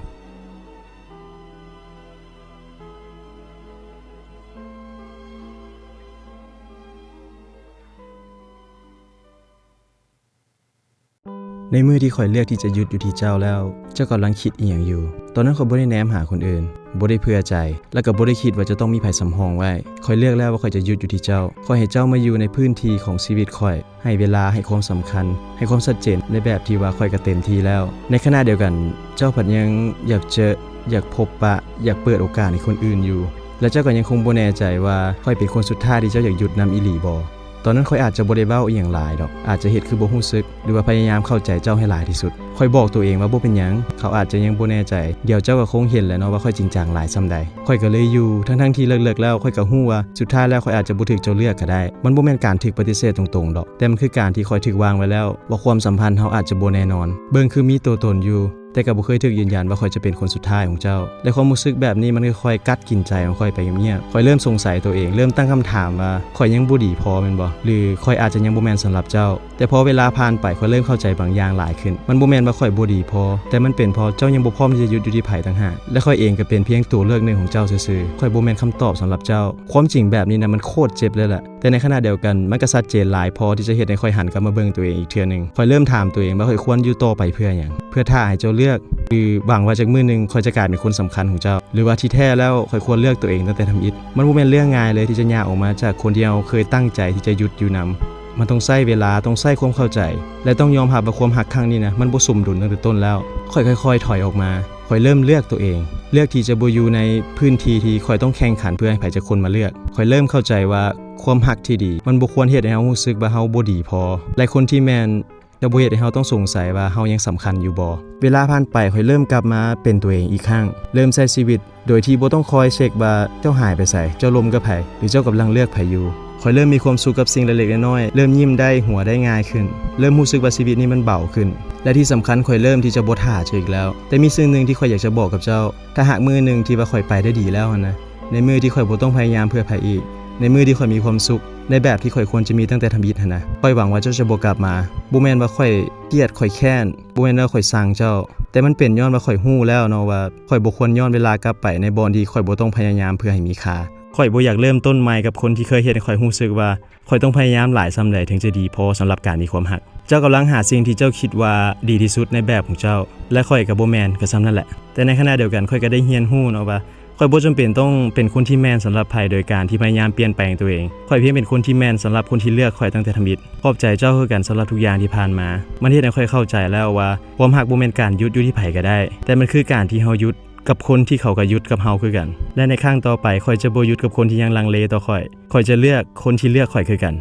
ໃນມື້ທີ່ຂ້ອຍເລືອກທີ່ຈະຢຸດຢູ່ທີ່ເຈົ້າແລ້ວ, ເຈົ້າກຳລັງຄິດອີ່ຫຍັງຢູ່? ຕອນນັ້ນຂ້ອຍບໍ່ໄດ້ແນມຫາຄົນອື່ນ, ບໍ່ໄດ້ເຜື່ອໃຈ, ແລະກໍບໍ່ໄດ້ຄິດວ່າຈະຕ້ອງມີໃຜສຳຮອງໄວ້. ຂ້ອຍເລືອກແລ້ວວ່າຂ້ອຍຈະຢຸດຢູ່ທີ່ເຈົ້າ. ຂ້ອຍໃຫ້ເຈົ້າມາຢູ່ໃນພື້ນທີ່ຂອງຊີວິດຂ້ອຍ, ໃຫ້ເວລາ, ໃຫ້ຄວາມສຳຄັນ, ໃຫ້ຄວາມຊັດເຈນໃນແບບທີ່ວ່າຂ້ອຍກໍເຕັມທີ່ແລ້ວ. ໃນຂະນະດຽວກັນ, ເຈົ້າພັດຍັງຢາກເຈີ, ຢາກພົບປະ, ຢາກເປີດໂອກາດໃຫ້ຄົນອື່ນຢູ່. ແລະເຈົ້າກໍຍັງຄົງບໍ່ແນ່ໃຈວ່າຂ້ອຍເປັນຄົນສຸດທ້າຍທີ່ເຈົ້າຢາກຢຸດນຳອີ່ຫຼີບໍ່? ຕອນນັ້ນຂ້ອຍອາດຈະບໍ່ໄດ້ເວົ້າອີ່ຫຍັງຫຼາຍດອກ, ອາດຈະເຮັດຄືບໍ່ຮູ້ສຶກ ຫຼືວ່າພະຍາຍາມເຂົ້າໃຈເຈົ້າໃຫ້ຫຼາຍທີ່ສຸດ. ຂ້ອຍບອກຕົວເອງວ່າບໍ່ເປັນຫຍັງ, ເຂົາອາດຈະຍັງບໍ່ແນ່ໃຈ, ດຽວເຈົ້າກໍຄົງເຫັນແຫຼະເນາະວ່າຂ້ອຍຈິງຈັງຫຼາຍສ່ຳໃດ. ຂ້ອຍກໍເລີຍຢູ່, ທັງໆທີ່ເລິກໆແລ້ວ ຂ້ອຍກໍຮູ້ວ່າສຸດທ້າຍແລ້ວຂ້ອຍອາດຈະບໍ່ຖືກເຈົ້າເລືອກກໍໄດ້. ມັນບໍ່ແມ່ນການຖືກປະຕິເສດຕົງໆດອກ, ແຕ່ມັນຄືການທີ່ຂ້ອຍຖືກວາງໄວ້ແລ້ວວ່າຄວາມສຳພັນເຮົາອາດຈະບໍ່ແນ່ນອນ. ເບິ່ງຄືມີຕົວຕົນຢູ່, ແຕ່ກໍບໍ່ເຄີຍຖືກຢືນຢັນວ່າຂ້ອຍຈະເປັນຄົນສຸດທ້າຍຂອງເຈົ້າ. ແລະຄວາມຮູ້ສຶກແບບນີ້ມັນຄ່ອຍໆກັດກິນໃຈຂອງຂ້ອຍໄປງຽບໆ. ຂ້ອຍເລີ່ມສົງໄສຕົວເອງ, ເລີ່ມຕັ້ງຄຳຖາມວ່າ ຂ້ອຍຍັງບໍ່ດີພໍແມ່ນບໍ່? ຫຼືຂ້ອຍອາດຈະຍັງບໍ່ແມ່ນສຳລັບເຈົ້າ? ແຕ່ພໍເວລາຜ່ານໄປ, ຂ້ອຍເລີ່ມເຂົ້າໃຈບາງຢ່າງຫຼາຍຂຶ້ນ. ມັນບໍ່ແມ່ນວ່າຂ້ອຍບໍ່ດີພໍ, ແຕ່ມັນເປັນເພາະເຈົ້າຍັງບໍ່ພ້ອມທີ່ຈະຢຸດຢູ່ທີ່ໃຜຕ່າງຫາກ. ແລະຂ້ອຍເອງກໍເປັນພຽງຕົວເລືອກໜຶ່ງຂອງເຈົ້າຊື່ໆ. ຂ້ອຍບໍ່ແມ່ນຄຳຕອບສຳລັບເຈົ້າ. ຄວາມຈິງແບບນີ້ນະ ມັນໂຄດເຈັບເລີຍແຫຼະ. ແຕ່ໃນຂະນະດຽວກັນ ມັນກໍຊັດເຈນຫຼາຍພໍທີ່ຈະເຮັດໃຫ້ຂ້ອຍຫັນກັບມາເບິ່ງຕົວເອງອີກເທື່ອໜຶ່ງ. ຂ້ອຍເລີ່ມຖາມຕົວເອງວ່າຂ້ອຍຄວນຢູ່ຕໍ່ໄປເພື່ອຫຍັງ? ເພື່ອຖ້າໃຫ້ເຈົ້າເລືອກ? ຫຼືຫວັງວ່າຈັກມື້ໜຶ່ງຂ້ອຍຈະກາຍເປັນຄົນສຳຄັນຂອງເຈົ້າ? ຫຼືວ່າທີ່ແທ້ແລ້ວຂ້ອຍຄວນເລືອກຕົວເອງຕັ້ງແຕ່ທຳອິດ? ມັນບໍ່ແມ່ນເລື່ອງງ່າຍເລີຍທີ່ຈະຍ່າງອອກມາຈາກຄົນທີ່ເຮົາເຄີຍຕັ້ງໃຈທີ່ຈະຢຸດຢູ່ນຳ. ມັນຕ້ອງໃຊ້ເວລາ, ຕ້ອງໃຊ້ຄວາມເຂົ້າໃຈ ແລະຕ້ອງຍອມຮັບວ່າຄວາມຮັກຄັ້ງນີ້ນະ ມັນບໍ່ສົມດຸນຕັ້ງແຕ່ຕົ້ນແລ້ວ. ຂ້ອຍຄ່ອຍໆຖອຍອອກມາ. ຂ້ອຍເລີ່ມເລືອກຕົວເອງ, ເລືອກທີ່ຈະບໍ່ຢູ່ໃນພື້ນທີ່ທີ່ຂ້ອຍຕ້ອງແຂ່ງຂັນເພື່ອໃຫ້ໃຜຈັກຄົນມາເລືອກ. ຂ້ອຍເລີ່ມເຂົ້າໃຈວ່າຄວາມຮັກທີ່ດີ ມັນບໍ່ຄວນເຮັດໃຫ້ເຮົາຮູ້ສຶກວ່າເຮົາບໍ່ດີພໍ. ແລະຄົນທີ່ແມ່ນ ຈະບໍ່ເຮັດໃຫ້ເຮົາຕ້ອງສົງໄສວ່າເຮົາຍັງສຳຄັນຢູ່ບໍ່. ເວລາຜ່ານໄປ, ຂ້ອຍເລີ່ມກັບມາເປັນຕົວເອງອີກຄັ້ງ, ເລີ່ມໃຊ້ຊີວິດໂດຍທີ່ບໍ່ຕ້ອງຄອຍເຊັກວ່າເຈົ້າຫາຍໄປໃສ, ເຈົ້າລົມກັບໃຜ ຫຼືເຈົ້າກຳລັງເລືອກໃຜຢູ່. ຂ້ອຍເລີ່ມມີຄວາມສຸກກັບສິ່ງເລັກໆນ້ອຍໆ, ເລີ່ມຍິ້ມໄດ້, ຫົວໄດ້ງ່າຍຂຶ້ນ, ເລີ່ມຮູ້ສຶກວ່າຊີວິດນີ້ມັນເບົາຂຶ້ນ ແລະ ທີ່ສຳຄັນ ຂ້ອຍເລີ່ມທີ່ຈະບໍ່ຖ້າເຈົ້າອີກແລ້ວ. ແຕ່ມີສິ່ງໜຶ່ງທີ່ຂ້ອຍຢາກຈະບອກກັບເຈົ້າ, ຖ້າຫາກມື້ໜຶ່ງທີ່ວ່າຂ້ອຍໄປໄດ້ດີແລ້ວຫັ້ນນະ, ໃນມື້ທີ່ຂ້ອຍບໍ່ຕ້ອງພະຍາຍາມເພື່ອໃຜອີກ, ໃນມື້ທີ່ຂ້ອຍມີຄວາມສຸກໃນແບບທີ່ຂ້ອຍຄວນຈະມີຕັ້ງແຕ່ທຳອິດຫັ້ນນະ, ຂ້ອຍຫວັງວ່າເຈົ້າຈະບໍ່ກັບມາ. ບໍ່ແມ່ນວ່າຂ້ອຍກຽດ, ຂ້ອຍແຄ້ນ, ບໍ່ແມ່ນວ່າຂ້ອຍຊັງເຈົ້າ, ແຕ່ມັນເປັນຍ້ອນວ່າຂ້ອຍຮູ້ແລ້ວເນາະວ່າ ຂ້ອຍບໍ່ຄວນຍ້ອນເວລາກັບໄປໃນບ່ອນທີ່ຂ້ອຍບໍ່ຕ້ອງພະຍາຍາມເພື່ອໃຫ້ມີຄ່າ. ຂ້ອຍບໍ່ຢາກເລີ່ມຕົ້ນໃໝ່ກັບຄົນທີ່ເຄີຍເຮັດໃຫ້ຂ້ອຍຮູ້ສຶກວ່າ ຂ້ອຍຕ້ອງພະຍາຍາມຫຼາຍສ່ຳໃດເຖິງຈະດີພໍສຳລັບການມີຄວາມຮັກ. ເຈົ້າກຳລັງຫາສິ່ງທີ່ເຈົ້າຄິດວ່າດີທີ່ສຸດໃນແບບຂອງເຈົ້າ, ແລະ ຂ້ອຍກໍບໍ່ແມ່ນ, ກໍສ່ຳນັ້ນແຫຼະ. ແຕ່ໃນຂະນະດຽວກັນ ຂ້ອຍກໍໄດ້ຮຽນຮູ້ເນາະວ່າ ຂ້ອຍບໍ່ຈຳເປັນຕ້ອງເປັນຄົນທີ່ແມ່ນສຳລັບໃຜໂດຍການທີ່ພະຍາຍາມປ່ຽນແປງຕົວເອງ. ຂ້ອຍພຽງເປັນຄົນທີ່ແມ່ນສຳລັບຄົນທີ່ເລືອກຂ້ອຍຕັ້ງແຕ່ທຳອິດ. ຂອບໃຈເຈົ້າຄືກັນສຳລັບທຸກຢ່າງທີ່ຜ່ານມາ. ມັນເຮັດໃຫ້ຂ້ອຍເຂົ້າໃຈແລ້ວວ່າ ຄວາມຮັກບໍ່ແມ່ນການຢຸດຢູ່ທີ່ໃຜກໍໄດ້, ແຕ່ມັນຄືການທີ່ເຮົາຢຸດ ກັບຄົນທີ່ເຂົາກໍຢຸດກັບເຮົາຄືກັນ. ແລະ ໃນຄັ້ງຕໍ່ໄປ ຂ້ອຍຈະບໍ່ຢຸດກັບຄົນທີ່ຍັງລັງເລຕໍ່ຂ້ອຍ. ຂ້ອຍຈະເລືອກຄົນທີ່ເລືອກຂ້ອຍຄືກັນ.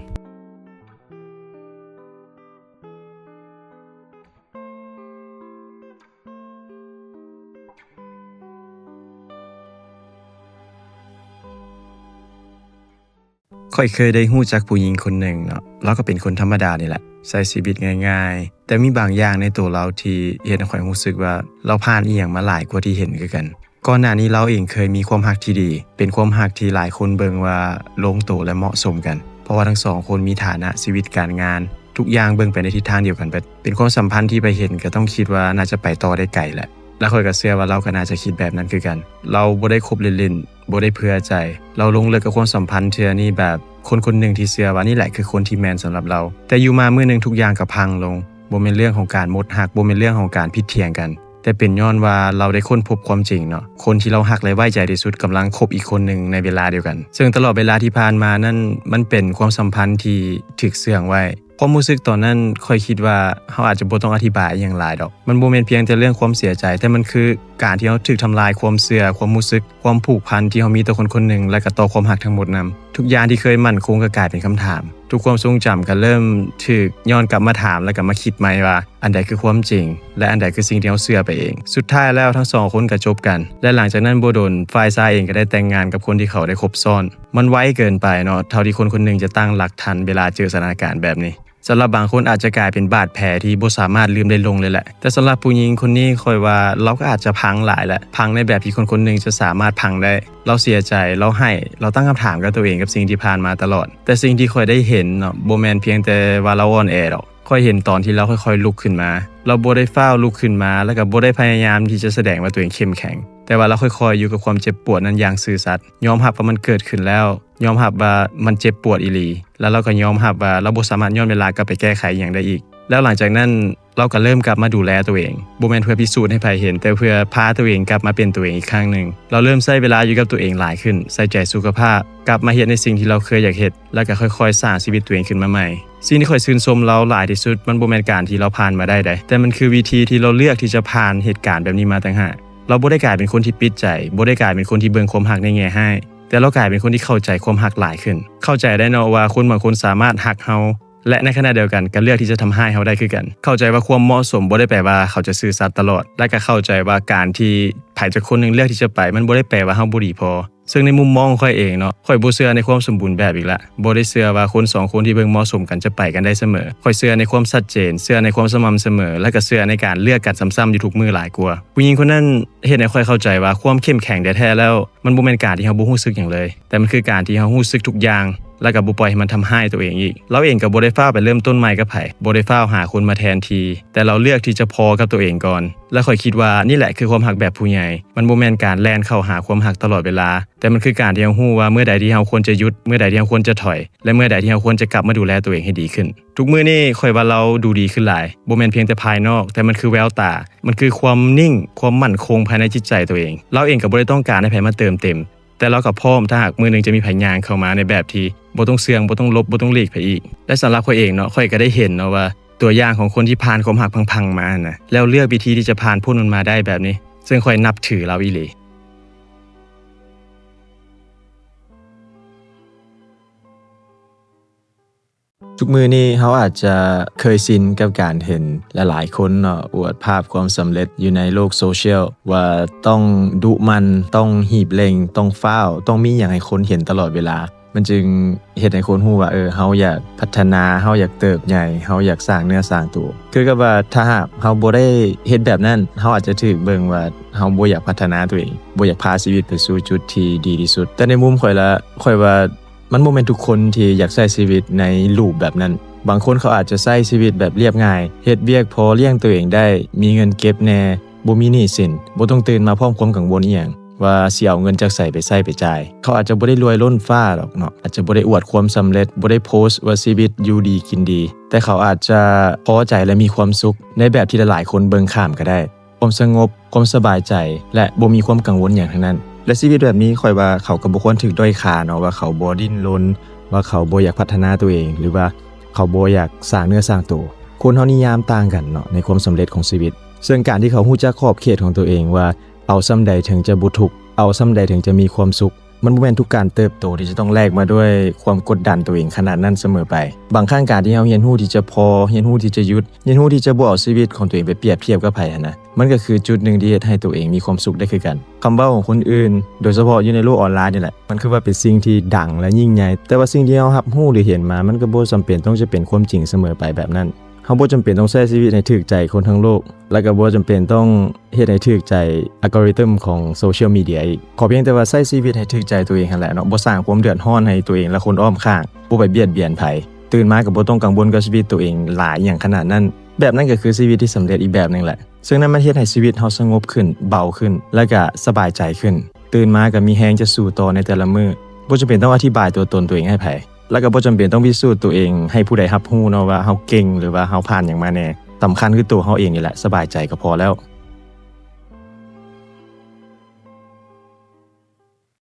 ຂ້ອຍເຄີຍໄດ້ຮູ້ຈັກຜູ້ຍິງຄົນໜຶ່ງເນາະ, ລາວກໍເປັນຄົນທຳມະດານີ້ແຫຼະ, ໃຊ້ຊີວິດງ່າຍໆ, ແຕ່ມີບາງຢ່າງໃນໂຕລາວທີ່ເຮັດໃຫ້ຂ້ອຍຮູ້ສຶກວ່າ ລາວຜ່ານອີ່ຫຍັງມາຫຼາຍກວ່າທີ່ເຫັນຄືກັນ. ກ່ອນໜ້ານີ້ລາວເອງເຄີຍມີຄວາມຮັກທີ່ດີ, ເປັນຄວາມຮັກທີ່ຫຼາຍຄົນເບິ່ງວ່າລົງໂຕ ແລະ ເໝາະສົມກັນ, ເພາະວ່າທັງສອງຄົນມີຖານະຊີວິດການງານ, ທຸກຢ່າງເບິ່ງໄປໃນທິດທາງດຽວກັນເບິດ. ເປັນຄວາມສຳພັນທີ່ໃຜເຫັນກໍຕ້ອງຄິດວ່າໜ້າຈະໄປຕໍ່ໄດ້ໄກແຫຼະ, ແລະ ຂ້ອຍກໍເຊື່ອວ່າລາວກໍໜ້າຈະຄິດແບບນັ້ນຄືກັນ. ລາວບໍ່ໄດ້ຄົບເລ່ນໆ, ບໍ່ໄດ້ເພື່ອໃຈ. ລາວລົງເລິກກັບຄວາມສຳພັນເທື່ອນີ້ແບບຄົນຄົນໜຶ່ງທີ່ເຊື່ອວ່ານີ້ແຫຼະຄືຄົນທີ່ແມ່ນສຳລັບລາວ. ແຕ່ຢູ່ມາມື້ໜຶ່ງທຸກຢ່າງກໍພັງລົງ. ບໍ່ແມ່ນເລື່ອງຂອງການໝົດຮັກ, ບໍ່ແມ່ນເລື່ອງຂອງການຜິດຖຽງກັນ, ແຕ່ເປັນຍ້ອນວ່າລາວໄດ້ຄົ້ນພົບຄວາມຈິງເນາະ. ຄົນທີ່ລາວຮັກ ແລະ ໄວ້ໃຈທີ່ສຸດກຳລັງຄົບອີກຄົນໜຶ່ງໃນເວລາດຽວກັນ. ເຊິ່ງຕະຫຼອດເວລາທີ່ຜ່ານມານັ້ນ ມັນເປັນຄວາມສຳພັນທີ່ຖືກເຊື່ອງໄວ້. ຄວາມຮູ້ສຶກຕອນນັ້ນ ຂ້ອຍຄິດວ່າເຮົາອາດຈະບໍ່ຕ້ອງອະທິບາຍອີ່ຫຍັງຫຼາຍດອກ. ມັນບໍ່ແມ່ນພຽງແຕ່ເລື່ອງຄວາມເສຍໃຈ, ແຕ່ມັນຄືການທີ່ເຮົາຖືກທຳລາຍຄວາມເຊື່ອ, ຄວາມຮູ້ສຶກ, ຄວາມຜູກພັນທີ່ເຮົາມີຕໍ່ຄົນຄົນໜຶ່ງ ແລະ ກໍຕໍ່ຄວາມຮັກທັງໝົດນຳ. ທຸກຢ່າງທີ່ເຄີຍໝັ້ນຄົງກໍກາຍເປັນຄຳຖາມ. ທຸກຄວາມຊົງຈຳກໍເລີ່ມຖືກຍ້ອນກັບມາຖາມ ແລະ ກໍມາຄິດໃໝ່ວ່າ ອັນໃດຄືຄວາມຈິງ ແລະ ອັນໃດຄືສິ່ງທີ່ເຮົາເຊື່ອໄປເອງ. ສຸດທ້າຍແລ້ວທັງສອງຄົນກໍຈົບກັນ ແລະ ຫຼັງຈາກນັ້ນບໍ່ດົນ ຝ່າຍຊາຍເອງກໍໄດ້ແຕ່ງງານກັບຄົນທີ່ເຂົາໄດ້ຄົບຊ້ອນ. ມັນໄວເກີນໄປເນາະ ເທົ່າທີ່ຄົນຄົນໜຶ່ງຈະຕັ້ງຫຼັກທັນເວລາເຈີສະຖານະການແບບນີ້. ສຳລັບບາງຄົນອາດຈະກາຍເປັນບາດແຜທີ່ບໍ່ສາມາດລືມໄດ້ລົງເລີຍແຫຼະ, ແຕ່ສຳລັບຜູ້ຍິງຄົນນີ້ ຂ້ອຍວ່າລາວກໍອາດຈະພັງຫຼາຍແຫຼະ, ພັງໃນແບບທີ່ຄົນຄົນໜຶ່ງຈະສາມາດພັງໄດ້. ລາວເສຍໃຈ, ລາວໄຫ້, ລາວຕັ້ງຄຳຖາມກັບຕົວເອງກັບສິ່ງທີ່ຜ່ານມາຕະຫຼອດ. ແຕ່ສິ່ງທີ່ຂ້ອຍໄດ້ເຫັນເນາະ ບໍ່ແມ່ນພຽງແຕ່ວ່າລາວອ່ອນແອດອກ. ຂ້ອຍເຫັນຕອນທີ່ລາວຄ່ອຍໆລຸກຂຶ້ນມາ. ລາວບໍ່ໄດ້ຟ້າວລຸກຂຶ້ນມາ ແລ້ວກໍບໍ່ໄດ້ພະຍາຍາມທີ່ຈະສະແດງວ່າຕົວເອງເຂັ້ມແຂງ, ແຕ່ວ່າລາວຄ່ອຍໆຢູ່ກັບຄວາມເຈັບປວດນັ້ນຢ່າງຊື່ສັດ, ຍອມຮັບວ່າມັນເກີດຂຶ້ນແລ້ວ, ຍອມຮັບວ່າມັນເຈັບປວດອີ່ຫຼີ, ແລ້ວລາວກໍຍອມຮັບວ່າລາວບໍ່ສາມາດຍ້ອນເວລາກັບໄປແກ້ໄຂອີ່ຫຍັງໄດ້ອີກ. ແລ້ວຫຼັງຈາກນັ້ນ ລາວກໍເລີ່ມກັບມາດູແລຕົວເອງ, ບໍ່ແມ່ນເພື່ອພິສູດໃຫ້ໃຜເຫັນ, ແຕ່ເພື່ອພາຕົວເອງກັບມາເປັນຕົວເອງອີກຄັ້ງໜຶ່ງ. ລາວເລີ່ມໃຊ້ເວລາຢູ່ກັບຕົວເອງຫຼາຍຂຶ້ນ, ໃສ່ໃຈສຸຂະພາບ, ກັບມາເຮັດໃນສິ່ງທີ່ລາວເຄີຍຢາກເຮັດ, ແລ້ວກໍຄ່ອຍໆສ້າງຊີວິດຕົວເອງຂຶ້ນມາໃໝ່. ສິ່ງທີ່ຂ້ອຍຊື່ນຊົມລາວຫຼາຍທີ່ສຸດ ມັນບໍ່ແມ່ນການທີ່ລາວຜ່ານມາໄດ້ໃດ, ແຕ່ມັນຄືວິທີທີ່ລາວເລືອກທີ່ຈະຜ່ານເຫດການແບບນີ້ມາຕ່າງຫາກ. ລາວບໍ່ໄດ້ກາຍເປັນຄົນທີ່ປິດໃຈ, ບໍ່ໄດ້ກາຍເປັນຄົນທີ່ເບິ່ງຄວາມຮັກໃນແງ່ຮ້າຍ, ແຕ່ລາວກາຍເປັນຄົນທີ່ເຂົ້າໃຈຄວາມຮັກຫຼາຍຂຶ້ນ. ເຂົ້າໃຈໄດ້ເນາະວ່າຄົນບາງຄົນສາມາດຮັກເຮົາ ແລະ ໃນຂະນະດຽວກັນກໍເລືອກທີ່ຈະທຳຮ້າຍເຮົາໄດ້ຄືກັນ. ເຂົ້າໃຈວ່າຄວາມເໝາະສົມບໍ່ໄດ້ແປວ່າເຂົາຈະຊື່ສັດຕະຫຼອດ, ແລະ ກໍເຂົ້າໃຈວ່າການທີ່ໃຜຈັກຄົນໜຶ່ງເລືອກທີ່ຈະໄປ ມັນບໍ່ໄດ້ແປວ່າເຮົາບໍ່ດີພໍ. ເຊິ່ງໃນມຸມມອງຂອງຂ້ອຍເອງເນາະ, ຂ້ອຍບໍ່ເຊື່ອໃນຄວາມສົມບູນແບບອີກລະ. ບໍ່ໄດ້ເຊື່ອວ່າຄົນສອງຄົນທີ່ເບິ່ງເໝາະສົມກັນຈະໄປກັນໄດ້ສະເໝີ. ຂ້ອຍເຊື່ອໃນຄວາມຊັດເຈນ, ເຊື່ອໃນຄວາມສະໝ່ຳສະເໝີ ແລະ ກໍເຊື່ອໃນການເລືອກກັນຊ້ຳໆຢູ່ທຸກມື້ຫຼາຍກວ່າ. ຜູ້ຍິງຄົນນັ້ນເຮັດໃຫ້ຂ້ອຍເຂົ້າໃຈວ່າຄວາມເຂັ້ມແຂງແທ້ໆແລ້ວ ມັນບໍ່ແມ່ນການທີ່ເຮົາບໍ່ຮູ້ສຶກຫຍັງເລີຍ, ແຕ່ມັນຄືການທີ່ເຮົາຮູ້ສຶກທຸກຢ່າງ ແລ້ວກໍບໍ່ປ່ອຍໃຫ້ມັນທຳຮ້າຍຕົວເອງອີກ. ລາວເອງກໍບໍ່ໄດ້ຟ້າວໄປເລີ່ມຕົ້ນໃໝ່ກັບໃຜ, ບໍ່ໄດ້ຟ້າວຫາຄົນມາແທນທີ່, ແຕ່ລາວເລືອກທີ່ຈະພໍກັບຕົວເອງກ່ອນ. ແລ້ວຂ້ອຍຄິດວ່ານີ້ແຫຼະຄືຄວາມຮັກແບບຜູ້ໃຫຍ່. ມັນບໍ່ແມ່ນການແລ່ນເຂົ້າຫາຄວາມຮັກຕະຫຼອດເວລາ, ແຕ່ມັນຄືການທີ່ເຮົາຮູ້ວ່າເມື່ອໃດທີ່ເຮົາຄວນຈະຢຸດ, ເມື່ອໃດທີ່ເຮົາຄວນຈະຖອຍ ແລະ ເມື່ອໃດທີ່ເຮົາຄວນຈະກັບມາດູແລຕົວເອງໃຫ້ດີຂຶ້ນ. ທຸກມື້ນີ້ຂ້ອຍວ່າລາວດູດີຂຶ້ນຫຼາຍ, ບໍ່ແມ່ນພຽງແຕ່ພາຍນອກ, ແຕ່ມັນຄືແວວຕາ, ມັນຄືຄວາມນິ່ງ, ຄວາມໝັ້ນຄົງພາຍໃນຈິດໃຈຕົວເອງ. ລາວເອງກໍບໍ່ໄດ້ຕ້ອງການໃຫ້ໃຜມາເຕີມເຕັມ, ແຕ່ລາວກໍພ້ອມ ຖ້າຫາກມື້ໜຶ່ງຈະມີໃຜຍ່າງເຂົ້າມາໃນແບບທີ່ບໍ່ຕ້ອງເຊື່ອງ, ບໍ່ຕ້ອງຫຼົບ, ບໍ່ຕ້ອງຫຼີກໃຜອີກ. ແລະ ສຳລັບຂ້ອຍເອງເນາະ, ຂ້ອຍກໍໄດ້ເຫັນເນາະວ່າຕົວຢ່າງຂອງຄົນທີ່ຜ່ານຄວາມຮັກພັງໆມາຫັ້ນນະ, ແລ້ວເລືອກວິທີທີ່ຈະຜ່ານພົ້ນມັນມາໄດ້ແບບນີ້, ເຊິ່ງຂ້ອຍນັບຖືລາວອີ່ຫຼີ. ທຸກມື້ນີ້ເຮົາອາດຈະເຄີຍຊິນກັບການເຫັນຫຼາຍໆຄົນເນາະ ອວດພາບຄວາມສຳເລັດຢູ່ໃນໂລກໂຊຊຽວ ວ່າຕ້ອງດຸໝັ່ນ, ຕ້ອງຮີບເລັ່ງ, ຕ້ອງຟ້າວ, ຕ້ອງມີຫຍັງໃຫ້ຄົນເຫັນຕະຫຼອດເວລາ. ມັນຈຶ່ງເຮັດໃຫ້ຄົນຮູ້ວ່າ ເອີ ເຮົາຢາກພັດທະນາ, ເຮົາຢາກເຕີບໃຫຍ່, ເຮົາຢາກສ້າງເນື້ອສ້າງໂຕ. ຄືກັບວ່າຖ້າຫາກເຮົາບໍ່ໄດ້ເຮັດແບບນັ້ນ, ເຮົາອາດຈະຖືກເບິ່ງວ່າເຮົາບໍ່ຢາກພັດທະນາຕົວເອງ, ບໍ່ຢາກພາຊີວິດໄປສູ່ຈຸດທີ່ດີທີ່ສຸດ. ແຕ່ໃນມຸມຂ້ອຍລະ, ຂ້ອຍວ່າ ມັນບໍ່ແມ່ນທຸກຄົນທີ່ຢາກໃຊ້ຊີວິດໃນຮູບແບບນັ້ນ. ບາງຄົນເຂົາອາດຈະໃຊ້ຊີວິດແບບລຽບງ່າຍ, ເຮັດວຽກພໍລ້ຽງຕົວເອງໄດ້, ມີເງິນເກັບແດ່, ບໍ່ມີໜີ້ສິນ, ບໍ່ຕ້ອງຕື່ນມາພ້ອມຄວາມກັງວົນອີ່ຫຍັງ ວ່າຊິເອົາເງິນຈາກໃສໄປໃຊ້ໄປຈ່າຍ. ເຂົາອາດຈະບໍ່ໄດ້ລວຍລົ້ນຟ້າດອກເນາະ, ອາດຈະບໍ່ໄດ້ອວດຄວາມສຳເລັດ, ບໍ່ໄດ້ໂພສວ່າຊີວິດຢູ່ດີກິນດີ, ແຕ່ເຂົາອາດຈະພໍໃຈ ແລະ ມີຄວາມສຸກໃນແບບທີ່ຫຼາຍໆຄົນເບິ່ງຂ້າມກໍໄດ້. ຄວາມສະຫງົບ, ຄວາມສະບາຍໃຈ ແລະ ບໍ່ມີຄວາມກັງວົນຫຍັງທັງນັ້ນ. ແລະ ຊີວິດແບບນີ້ ຂ້ອຍວ່າເຂົາກໍບໍ່ຄວນຖືກດ້ອຍຄ່າເນາະ, ວ່າເຂົາບໍ່ດີ້ນລົນ, ວ່າເຂົາບໍ່ຢາກພັດທະນາຕົວເອງ ຫຼືວ່າເຂົາບໍ່ຢາກສ້າງເນື້ອສ້າງໂຕ. ຄົນເຮົານິຍາມຕ່າງກັນເນາະ ໃນຄວາມສຳເລັດຂອງຊີວິດ. ເຊິ່ງການທີ່ເຂົາຮູ້ຈັກຂອບເຂດຂອງຕົວເອງວ່າ ເອົາສ່ຳໃດເຖິງຈະບໍ່ທຸກ, ເອົາສ່ຳໃດເຖິງຈະມີຄວາມສຸກ, ມັນບໍ່ແມ່ນທຸກການເຕີບໂຕທີ່ຈະຕ້ອງແລກມາດ້ວຍຄວາມກົດດັນຕົວເອງຂະໜາດນັ້ນສະເໝີໄປ. ບາງຄັ້ງການທີ່ເຮົາຮຽນຮູ້ທີ່ຈະພໍ, ຮຽນຮູ້ທີ່ຈະຢຸດ, ຮຽນຮູ້ທີ່ຈະບໍ່ເອົາຊີວິດຂອງຕົວເອງໄປປຽບທຽບກັບໃຜຫັ້ນນະ, ມັນກໍຄືຈຸດໜຶ່ງທີ່ເຮັດໃຫ້ຕົວເອງມີຄວາມສຸກໄດ້ຄືກັນ. ຄຳເວົ້າຂອງຄົນອື່ນ, ໂດຍສະເພາະຢູ່ໃນໂລກອອນລາຍນີ້ແຫຼະ, ມັນຄືວ່າເປັນສິ່ງທີ່ດັງ ແລະ ຍິ່ງໃຫຍ່, ແຕ່ວ່າສິ່ງທີ່ເຮົາຮັບຮູ້ ຫຼື ເຫັນມາ, ມັນກໍບໍ່ຈຳເປັນຕ້ອງຈະເປັນຄວາມຈິງສະເໝີໄປແບບນັ້ນ. ເຮົາບໍ່ຈຳເປັນຕ້ອງໃຊ້ຊີວິດໃຫ້ຖືກໃຈຄົນທັງໂລກ, ແລະ ກໍບໍ່ຈຳເປັນຕ້ອງເຮັດໃຫ້ຖືກໃຈອັລກອຣິທຶມຂອງໂຊຊຽວມີເດຍອີກ. ຂໍພຽງແຕ່ວ່າໃຊ້ຊີວິດໃຫ້ຖືກໃຈຕົວເອງຫັ້ນແຫຼະເນາະ, ບໍ່ສ້າງຄວາມເດືອດຮ້ອນໃຫ້ຕົວເອງ ແລະ ຄົນອ້ອມຂ້າງ, ບໍ່ໄປບຽດບຽນໃຜ, ຕື່ນມາກໍບໍ່ຕ້ອງກັງວົນກັບຊີວິດຕົວເອງຫຼາຍຫຍັງຂະໜາດນັ້ນ. ແບບນັ້ນກໍຄືຊີວິດທີ່ສຳເລັດອີກແບບໜຶ່ງແຫຼະ. ເຊິ່ງນັ້ນມັນເຮັດໃຫ້ຊີວິດເຮົາສະຫງົບຂຶ້ນ, ເບົາຂຶ້ນ ແລະ ກໍສະບາຍໃຈຂຶ້ນ. ຕື່ນມາກໍມີແຮງຈະສູ້ຕໍ່ໃນແຕ່ລະມື້. ບໍ່ຈຳເປັນຕ້ອງອະທິບາຍຕົວຕົນຕົວເອງໃຫ້ໃຜ, ແລະ ກໍບໍ່ຈຳເປັນຕ້ອງພິສູດຕົວເອງໃຫ້ຜູ້ໃດຮັບຮູ້ເນາະວ່າເຮົາເກັ່ງ ຫຼືວ່າເຮົາຜ່ານຫຍັງມາແດ່. ສຳຄັນຄືຕົວເຮົາເອງນີ້ແຫຼະ ສະບາຍໃຈກໍພໍແລ້ວ.